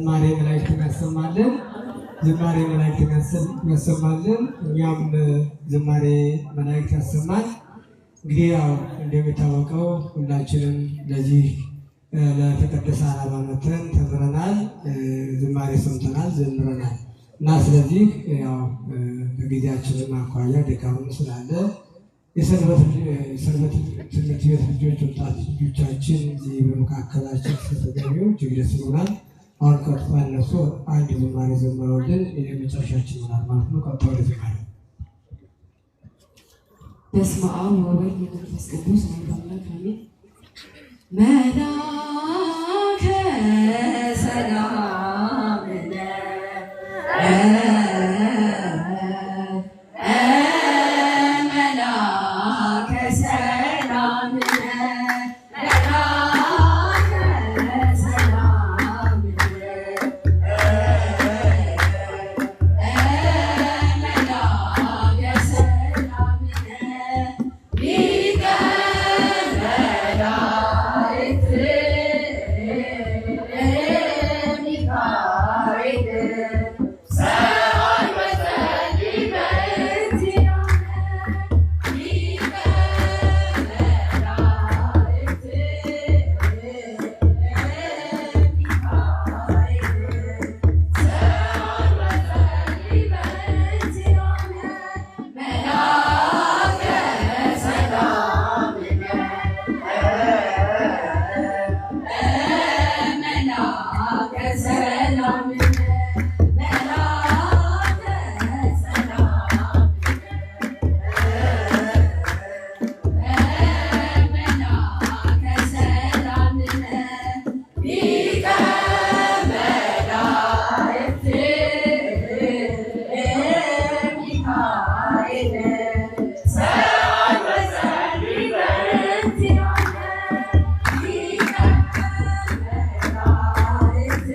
ዝማሬ መላእክትን ያሰማልን። ዝማሬ መላእክትን ያሰማልን። እኛም ዝማሬ መላእክት ያሰማል። እንግዲህ ያው እንደሚታወቀው ሁላችንም ለዚህ ለተቀደሰ ዓላማ መተን ተምረናል፣ ዝማሬ ሰምተናል፣ ዘምረናል እና ስለዚህ ያው በጊዜያችንም አኳያ ድካምም ስላለ የሰንበት ትምህርት ቤት ልጆች ወጣት ልጆቻችን እዚህ በመካከላችን ስለተገኙ እጅግ ደስ ብሎናል። አሁን ቀጥታ እነሱ አንድ ዝማሬ ዘምረውልን የመጨረሻችን ይሆናል ማለት ነው። ቀጥታ ወደ ዝማሬ። በስመ አብ ወወልድ ወመንፈስ ቅዱስ አሐዱ አምላክ አሜን። መላከ ሰላም መላከ ሰላም መላከ ሰላም መላከ ሰላም ሊቀ መላእክት ሚካኤል ሰአል ወጸልይ በእንቲአነ ሊቀ መላእክት ሚካኤል ሰአል ወጸልይ በእንቲአነ መላከ ሰላም መላከ ሰላም መላከ ሰላም መላከ ሰላም ሊቀ መላእክት ሚካኤል ሰአል ወጸልይ በእንቲአነ ሊቀ መላእክት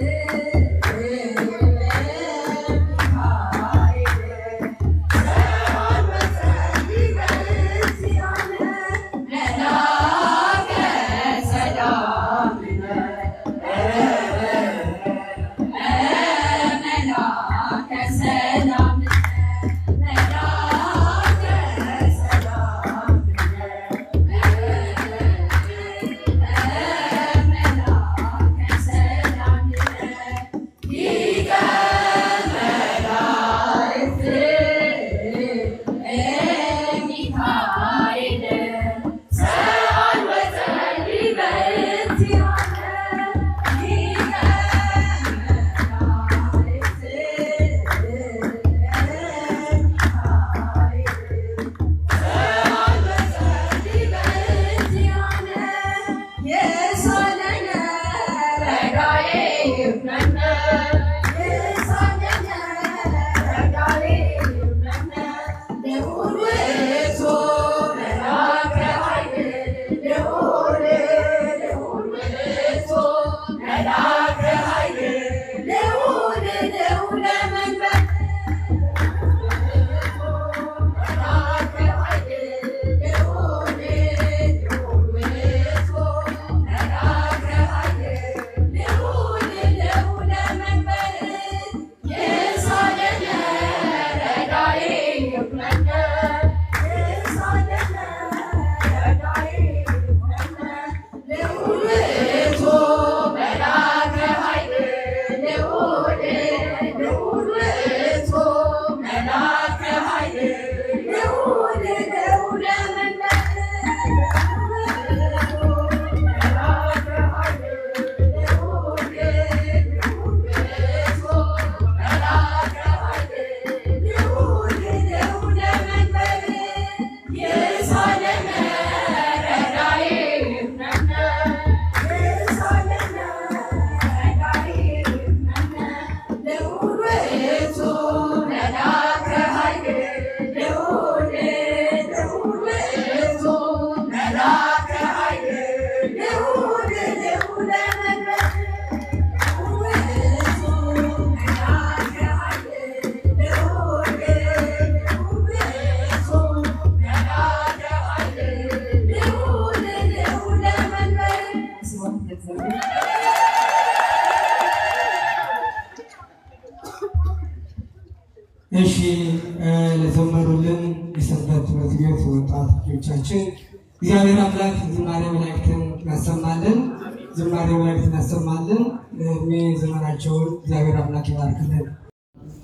እሺ ለዘመሩልን የሰንበት ትምህርት ቤት ወጣት ልጆቻችን እግዚአብሔር አምላክ ዝማሬ መላእክትን ያሰማልን፣ ዝማሬ መላእክትን ያሰማልን። እድሜ ዘመናቸውን እግዚአብሔር አምላክ ይባርክልን።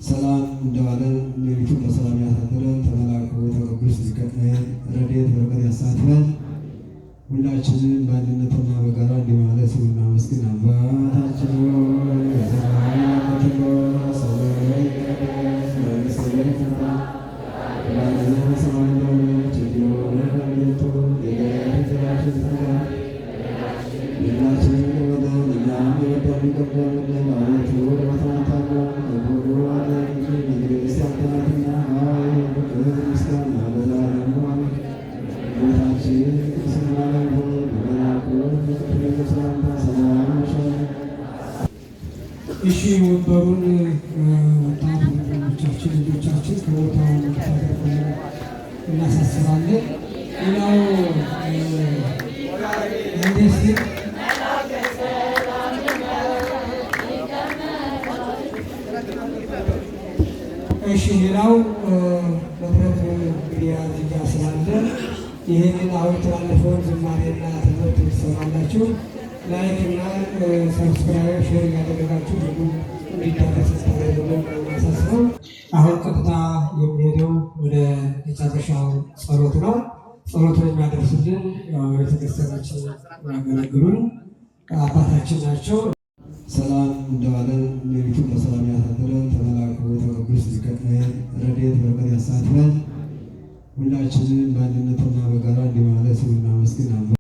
ሰላም እንደዋለን ሌሊቱን በሰላም ያሳድረን። ተመላኩ ተቅዱስ ሚካኤል ረድኤት በረከት ያሳትፈን። ሁላችንም በአንድነትና በጋራ እንዲህ ማለት ስሙን እናመስግን። አባታችን ሆይ በሰማይ የምትኖር ስምህ ይቀደስ፣ መንግሥትህ ትምጣ፣ ፈቃድህ በሰማይ እንደሆነች እንዲሁ በምድር ትሁን። የዕለት እንጀራችንን ስጠን በደላችንን ይቅር በለን እኛም የበደሉንን ይቅር እንደምንል፣ አቤቱ ወደ ፈተና አታግባን ከክፉ ሁሉ አድነን እንጂ መንግሥት ያንተ ናትና፣ ኃይል፣ ክብር፣ ምስጋና ለዘላለሙ አሜን። እመቤታችን ቅድስት ማርያም ሆይ በመልአኩ በቅዱስ ገብርኤል ሰላምታ ሰላም እንልሻለን። እሺ ወንበሩን ወጣት ወንድሞቻችን ልጆቻችን ከቦታው እንድታደርጉልን እናሳስባለን። ሌላው አንዴ እስኪ እሺ ሌላው መድረክ እንግዲህ እዚህ ጋር ስላለ ይህንን አሁን የተላለፈውን ዝማሬና ትምህርት ትሰማላችሁ። Like እና subscribe፣ share እያደረጋችሁ ሁሉ እንዲዳረስ ታደርጉልን ማሳስበው። አሁን ቀጥታ የሚሄደው ወደ መጨረሻው ጸሎት ነው። ጸሎቱን የሚያደርሱልን ያው ቤተክርስቲያናችን የሚያገለግሉን አባታችን ናቸው። ሰላም እንደዋለን ሌሊቱን በሰላም ያሳድረን። ተመላኩ ተቅዱስ ሚካኤል ረድኤት በረከት ያሳትፈን። ሁላችንም በአንድነትና በጋራ እንዲህ ማለት ስሙን እናመስግን።